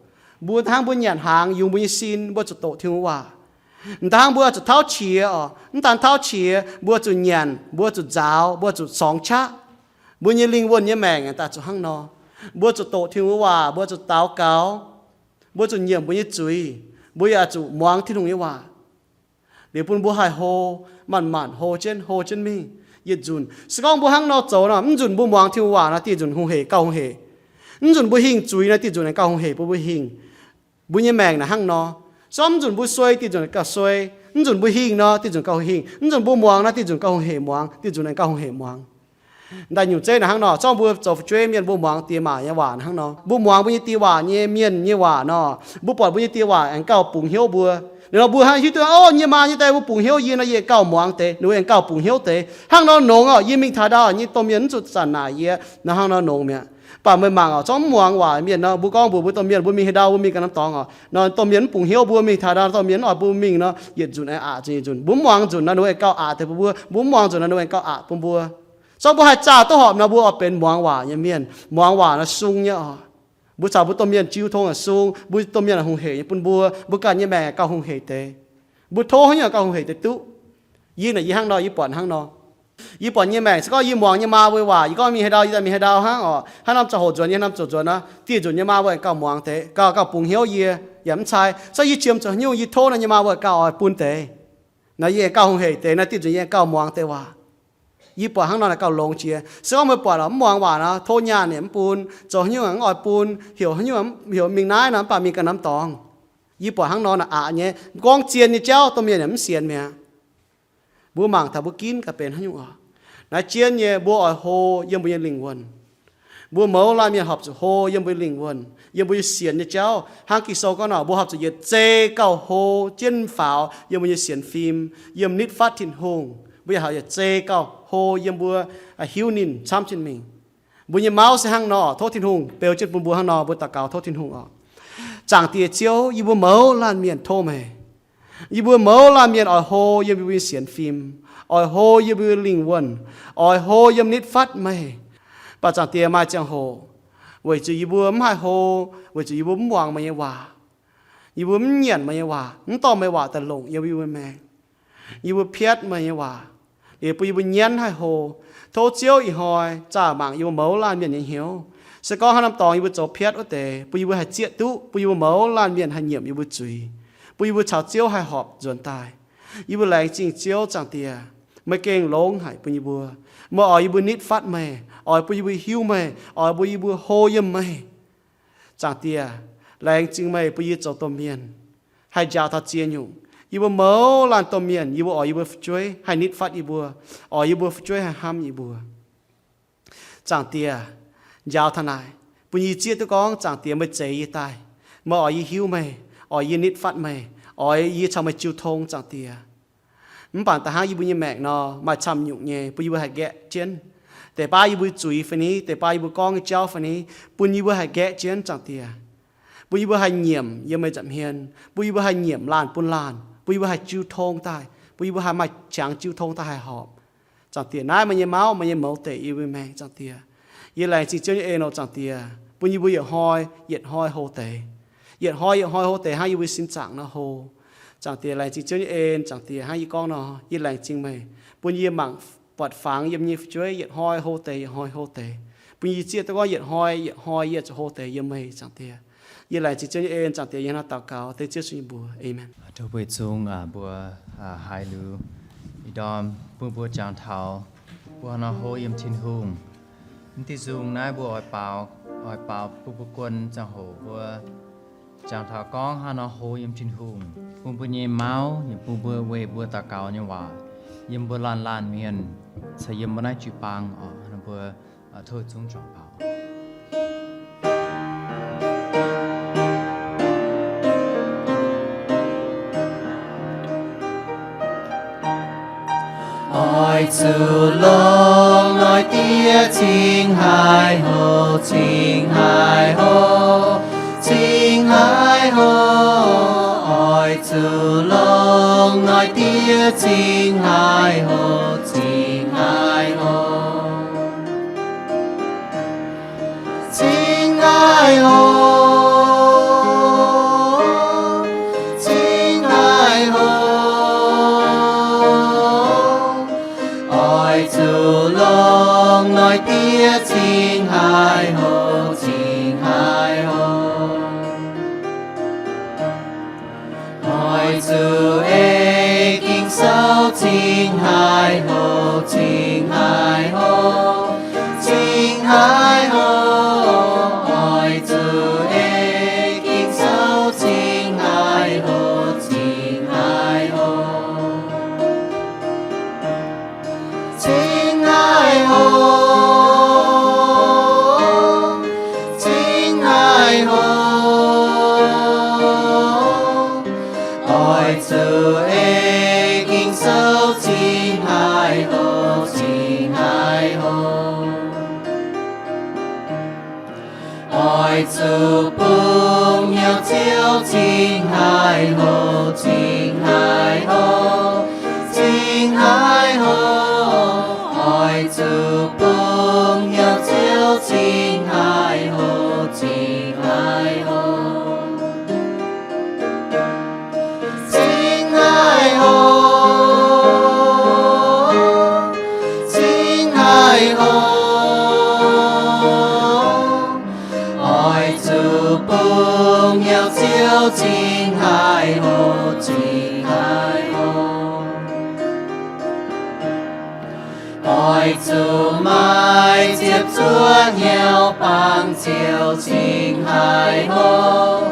Mbuo hnangv mbuo nyanc hnaangx yungz mbuo nyei sin, mbuo zuqc doqc Tin-Hungh waac. Mv daan hnangv mbuo zuqc tauv qiex oc, mv daan tauv qiex, mbuo zuqc nyanc, mbuo zuqc nzaaux, mbuo zuqc sorngx qaqv. Mbuo nyei lingh wuonh nyei maengc daaih zuqc hnangv nor. Mbuo zuqc doqc Tin-Hungh waac, mbuo zuqc daux gaux, mbuo zuqc nyiemc mbuo nyei zuiz, mbuo yaac zuqc muangx Tin-Hungh nyei waac. Liuz bun mbuo haih hlo, manc-manc hlo jienv, hlo jienv mingh. Yietc nzunc se gorngv mbuo hnangv nor zoux nor, mv nzunc mbuo muangx Tin-Hungh waac nor, dieh nzunc hungh hec gauh hungh hec. Mv nzunc mbuo hingh zuiz nor, dieh nzunc aengx gauh hungh hec bun mbuo hingh. Mbuo nyei maengc naaic hnangv nor. Se gorngv mv nzunc mbuo suei, dieh nzunc aengx gauh suei. Mv nzunc mbuo hingh nor, dieh nzunc gauh hingh. Mv nzunc mbuo muangx nor, dieh nzunc gauh hungh hec muangx, dieh nzunc aengx gauh hungh hec muangx. Daaih nyungc zeiv naaic hnangv nor, se gorngv mbuo zoux fu'jueiv mienh, mbuo muangx diex maac nyei waac hnangv nor, mbuo muangx mbuo nyei diex waac nyei mienh nyei waac nor, mbuo buatc mbuo nyei diex waac aengx gauh bungx hnyouv mbuo. Liuz nor mbuo hnangv hiuv duqv, o, yie nyei maa nyei daaih mbuo bungx hnyouv yie nor, yie aengx gauh muangx deix, ninh mbuo aengx gauh bungx hnyouv deix. Hnangv nor nongx oc. Yie mingh taux ndau nyei domh mienh mv zuqc zanc naaic yie nor, hnangv nor nongx mi'aqv. Mv baac meih mangc oc, zorqv mv muangx waac mienh nor, mbuo gorngv mbuox mbuo domh mienh mbuo mingh haaix ndau, mbuo mingh ganh norm dorngx oc, nor domh mienh mv bungx hnyouv mbuo mingh taux ndau, domh mienh mv oix bun mingh nor, yietc nzunc aengx aqc zuqc yietc nzunc. Mbuo mv muangx nzunc nor, ninh mbuo aengx gauh aqc deix bun mbuo. Mbuo mv muangx nzunc nor, ninh mbuo aengx gauh aqc bun mbuo. Zorqv mbuo haih zaah duqv horpc nor, mbuo oix benx muangx waac nyei mienh. Muangx waac nor sung nyei oc. Mbuo caux mbuo domh mienh jiu tong aengx sung, mbuo domh mienh aengx hungh hec nyei bun mbuo, mbuo ganh nyei maengc gauh hungh hec deix. Mbuo tov haaix nyungc gauh hungh hec deix duqv. Yie naaic yie hnangv nor, yie buatc hnangv nor. Yie buatc yie nyei maengc se gorngv yie muangx nyei maa mbuo waac, yie gorngv mingh haaix ndau, yie daaih mingh haaix ndau hnangv oc. Haaix norm ziangh hoc nzuonx, yie haaix norm ziangh hoc nzuonx nor, dieh nzunc nyei maa mbuo aengx gauh muangx deix, gauh, gauh bungx hnyouv yie, yaac mv cai. Zorqv yie qiemx zuqc haaix nyungc yie tov naaiv nyei maa mbuo gauh oix bun deix. Naaiv yie aengx gauh hungh hec deix, naaiv dieh nzunc yie aengx gauh muangx deix waac. Yie buatc hnangv nor naaic gauh longx jiex. Se gorngv meih buatc oc, mv muangx waac nor, tov nyaanh yaac mv bun, zoux haaix nyungc mv oix bun, heuc haaix nyungc, heuc mingh naaiv nor, mv baac mingh ganh norm dorngx. Yie buatc hnangv nor naaic aqc nyei, gorngv zien nyei jauv domh mienh yaac mv sienx mi'aqv. Mbuo mangc taux mbuo ginv gaax benx haaix nyungc oc. Naaiv jienv nyei mbuo oix hlo yiem mbuo nyei lingh wuonh. Mbuo mouz laanh mienh horpc zuqc hlo yiem mbuo nyei lingh wuonh, yiem mbuo nyei sienx nyei jauv. Hnangv Ging-Sou gorngv nor, mbuo horpc zuqc yietc zei gauh hlo jienv faaux yiem mbuo nyei sienx fim, yiem nitv fatv Tin-Hungh. Mbuo yaac horpc yietc zei gauh hlo yiem mbuo hiuv ninh camv jienv mingh. Mbuo nyei mauv se hnangv nor, tov Tin-Hungh beu jienv bun mbuo hnangv nor, mbuo daux gaux tov Tin-Hungh oc. Zaangc Diex Ziouv, yie mbuo mouz laanh mienh tov meih. Yie mbuo mouz laanh mienh oix hlo yiem yie mbuo nyei sienx fim, oix hlo yiem mbuo nyei lingh wuonh, oix hlo yiem nitv fatv meih. Mv baac Zaangc Diex, maaih ziangh hoc weic zuqc yie mbuo mv haih hlo, weic zuqc yie mbuo mv muangx meih nyei waac, yie mbuo mv nyanc meih nyei waac, mv dorh meih waac daaih longc yiem yie mbuo maengc. Yie mbuo piatv meih nyei waac, liuz bun yie mbuo nyanv haih hlo. Tov Ziouv ih hnoi zaah mangc yie mbuo mouz laanh mienh nyei hnyouv. Se gorngv haaix norm dorngx yie mbuo zoux piatv wuov deix, bun yie mbuo haih zieqv duqv, bun yie mbuo mouz laanh mienh haih nyiemc yie mbuo zuiz, bun yie mbuo caux Ziouv haih horpc nzuonx daaih. Yie mbuo laengz zingh Ziouv Zaangc Diex, meih gengh longx haic bun yie mbuo. Meih oix yie mbuo nitv fatv meih, oix bun yie mbuo hiuv meih, oix bun yie mbuo hlo yiem meih. Zaangc Diex, laengz zingh meih bun yie zoux domh mienh haih njaaux taux ziex nyungc. Yie mbuo mouz laanh domh mienh, yie mbuo oix yie mbuo fu'jueiv haih nitv fatv yie mbuo, oix yie mbuo fu'jueiv haih hnamv yie mbuo. Zaangc Diex, njaaux taux naaic, bun yie zieqv duqv gorngv, Zaangc Diex, meih zeix yie daaih. Meih oix yie hiuv meih, oix yie nitv fatv meih, oix yie caux meih jiu tong, Zaangc Diex. Mv baac da'hnangv yie mbuo nyei maengc nor, maaih camv nyungc nyei bun yie mbuo haih nqaeqv jienv. Deix baav yie mbuo zuiz fai ni, deix baav yie mbuo gorngv nyei jauv fai ni, bun yie mbuo haih nqaeqv jienv, Zaangc Diex. Bun yie mbuo haih nyiemc yiem meih nza'hmien, bun yie mbuo haih nyiemc laanh bun laanh, bun yie mbuo haih jiu tong daaih, bun yie mbuo haih maaih qangx jiu tong daaih haih horpc. Zaangc Diex, naaiv meih nyei mauv, meih nyei mouz deic yie mbuo maengc, Zaangc Diex. Yie laengz zingh Ziouv nyei en oc, Zaangc Diex, bun yie mbuo yietc hnoi yietc hnoi hlo deix. Yietc hnoi yietc hnoi hlo deix hnangv yie mbuo sin zaangc nor hlo. Zaangc Diex, laengz zingh Ziouv nyei en, Zaangc Diex, hnangv yie gorngv nor, yie laengz zingh meih, bun yie mangc buatc fangx yiem nyei fu'jueiv yietc hnoi hlo deix, yietc hnoi hlo deix. Bun yie zieqv duqv gorngv yietc hnoi yietc hnoi yie zuqc hlo deix yiem meih, Zaangc Diex. Yie laengz zingh Ziouv nyei en, Zaangc Diex, yie hnangv naaiv daux gaux dengv Ziouv Yesu nyei mbuox. Aamen. Tov mbuo zungv, aa, mbuo, aa, haiz liuz ih ndorm bun mbuo jangx taux mbuo haaix nor hlo yiem Tin-Hungh. Mv diuh nzung naaiv mbuo oix baaux, oix baaux bun mbuo guon ziangh hoc mbuo jangx taux gorngv haaix nor hlo yiem Tin-Hungh, bun mbuo nyei mauv, yaac bun mbuo weic mbuo daux gaux nyei waac, yiem mbuo laanh laanh mienh, caux yiem mbuo naaiv jiu-baang oc. Mbuo, aa, tov zungv jangx baaux. Oix zuqc longc noic diev cingx haih hlo, cingx haih hlo, cingx haih hlo. Oix zuqc longc noic diev cingx haih hlo, cingx haih hlo. Cingx haih hlo, cingx haih hlo. Oix zuqc longc noic diev cingx haih hlo, cingx haih hlo. Oix zuqc ei Ging-Sou cingx haih hlo, cingx haih hlo, cingx haih hlo. Oix zuqc ei Ging-Sou cingx haih hlo, cingx haih hlo. Cingx haih hlo, cingx haih hlo. Oix zuqc ei Ging-Sou cingx haih hlo, cingx haih hlo. Oix zuqc bun hnyouv Ziouv cingx haih hoqc, cingx haih hoqc, cingx haih hoqc. Oix zuqc bun hnyouv Ziouv cingx haih hoqc, cingx haih hoqc. Cingx haih hoqc, cingx haih hoqc. Oix zuqc bun hnyouv Ziouv cingx haih hoqc, cingx haih hoqc. Oix zuqc maaih ziepc zuoqv hnyouv bangc Ziouv cingx haih hoqc,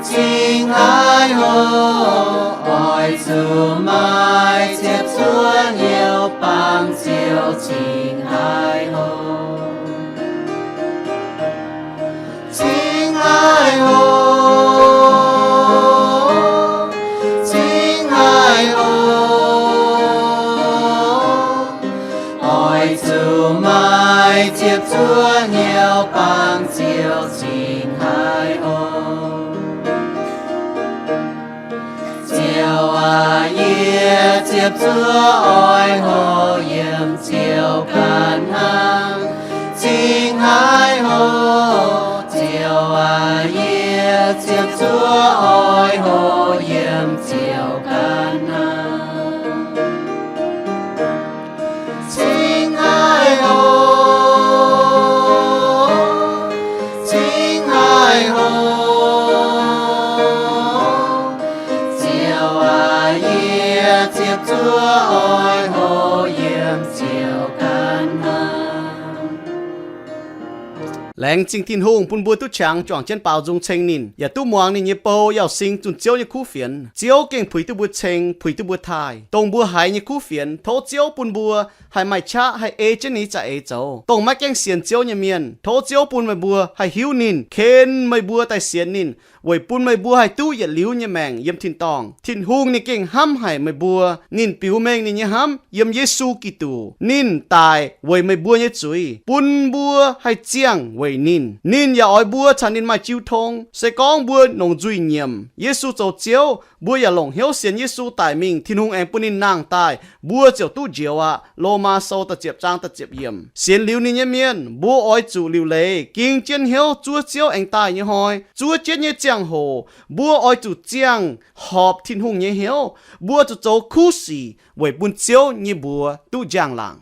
cingx haih hoqc. Oix zuqc maaih ziepc zuoqv hnyouv bangc Ziouv cingx haih hoqc. Cingx haih hoqc, cingx haih hoqc. Oix zuqc maaih ziepc zuoqv hnyouv bangc Ziouv cingx haih hoqc. Ziouv aac, yie ziepc zuoqv oix hoqc yiem Ziouv ganh hnangv, cingx haih hoqc. Ziouv aac, yie ziepc zuoqv oix hoqc yiem Ziouv ganh hnangv. Cingx haih hoqc, cingx haih hoqc. Ziouv aac, yie ziepc zuoqv oix hoqc yiem Ziouv ganh hnangv. Laengz zingh Tin-Hungh bun mbuo duqv qangx juangc jienv baaux nzung ceng ninh, yaac duqv muangx ninh nyei bou, yauh sing zunh Ziouv nyei kuv fienx. Ziouv gengh puix duqv mbuo ceng, puix duqv mbuo taaih dongh mbuo haiz nyei kuv fienx. Tov Ziouv bun mbuo haih maaih qaqv haih ei jienv ninh za'eix zoux, dongh maiv gaengh sienx Ziouv nyei mienh. Tov Ziouv bun meih mbuo haih hiuv ninh, ken meih mbuo daaih sienx ninh, weic bun meih mbuo haih duqv yietc liuz nyei maengc yiem tin-dorngh. Tin-Hungh ninh gengh hnamv haic meih mbuo. Ninh biux mengh ninh nyei hnamv yiem Yesu Giduc. Ninh daic weic meih mbuo nyei zuiz, bun mbuo haih ziangh weic ninh. Ninh yaac oix mbuo caux ninh maaih jiu tong. Se gorngv mbuo longc nzuih nyiemc Yesu zoux Ziouv, mbuo yaac longc hnyouv sienx Yesu daic mingh, Tin-Hungh aengx bun ninh nangh daaih, mbuo ziouc duqv njoux aqv. Lomaa Sou da'ziepc zaang da'ziepc yiemc. Sienx liuz ninh nyei mienh, mbuo oix zuqc liuc leiz ging jienv hnyouv zuov Ziouv aengx daaih nyei hnoi. Zuov jienv nyei ziangh hoc, mbuo oix zuqc ziangh horpc Tin-Hungh nyei hnyouv. Mbuo zuqc zoux kuv sic weic bun Ziouv nyei mbuox duqv njang-laangc.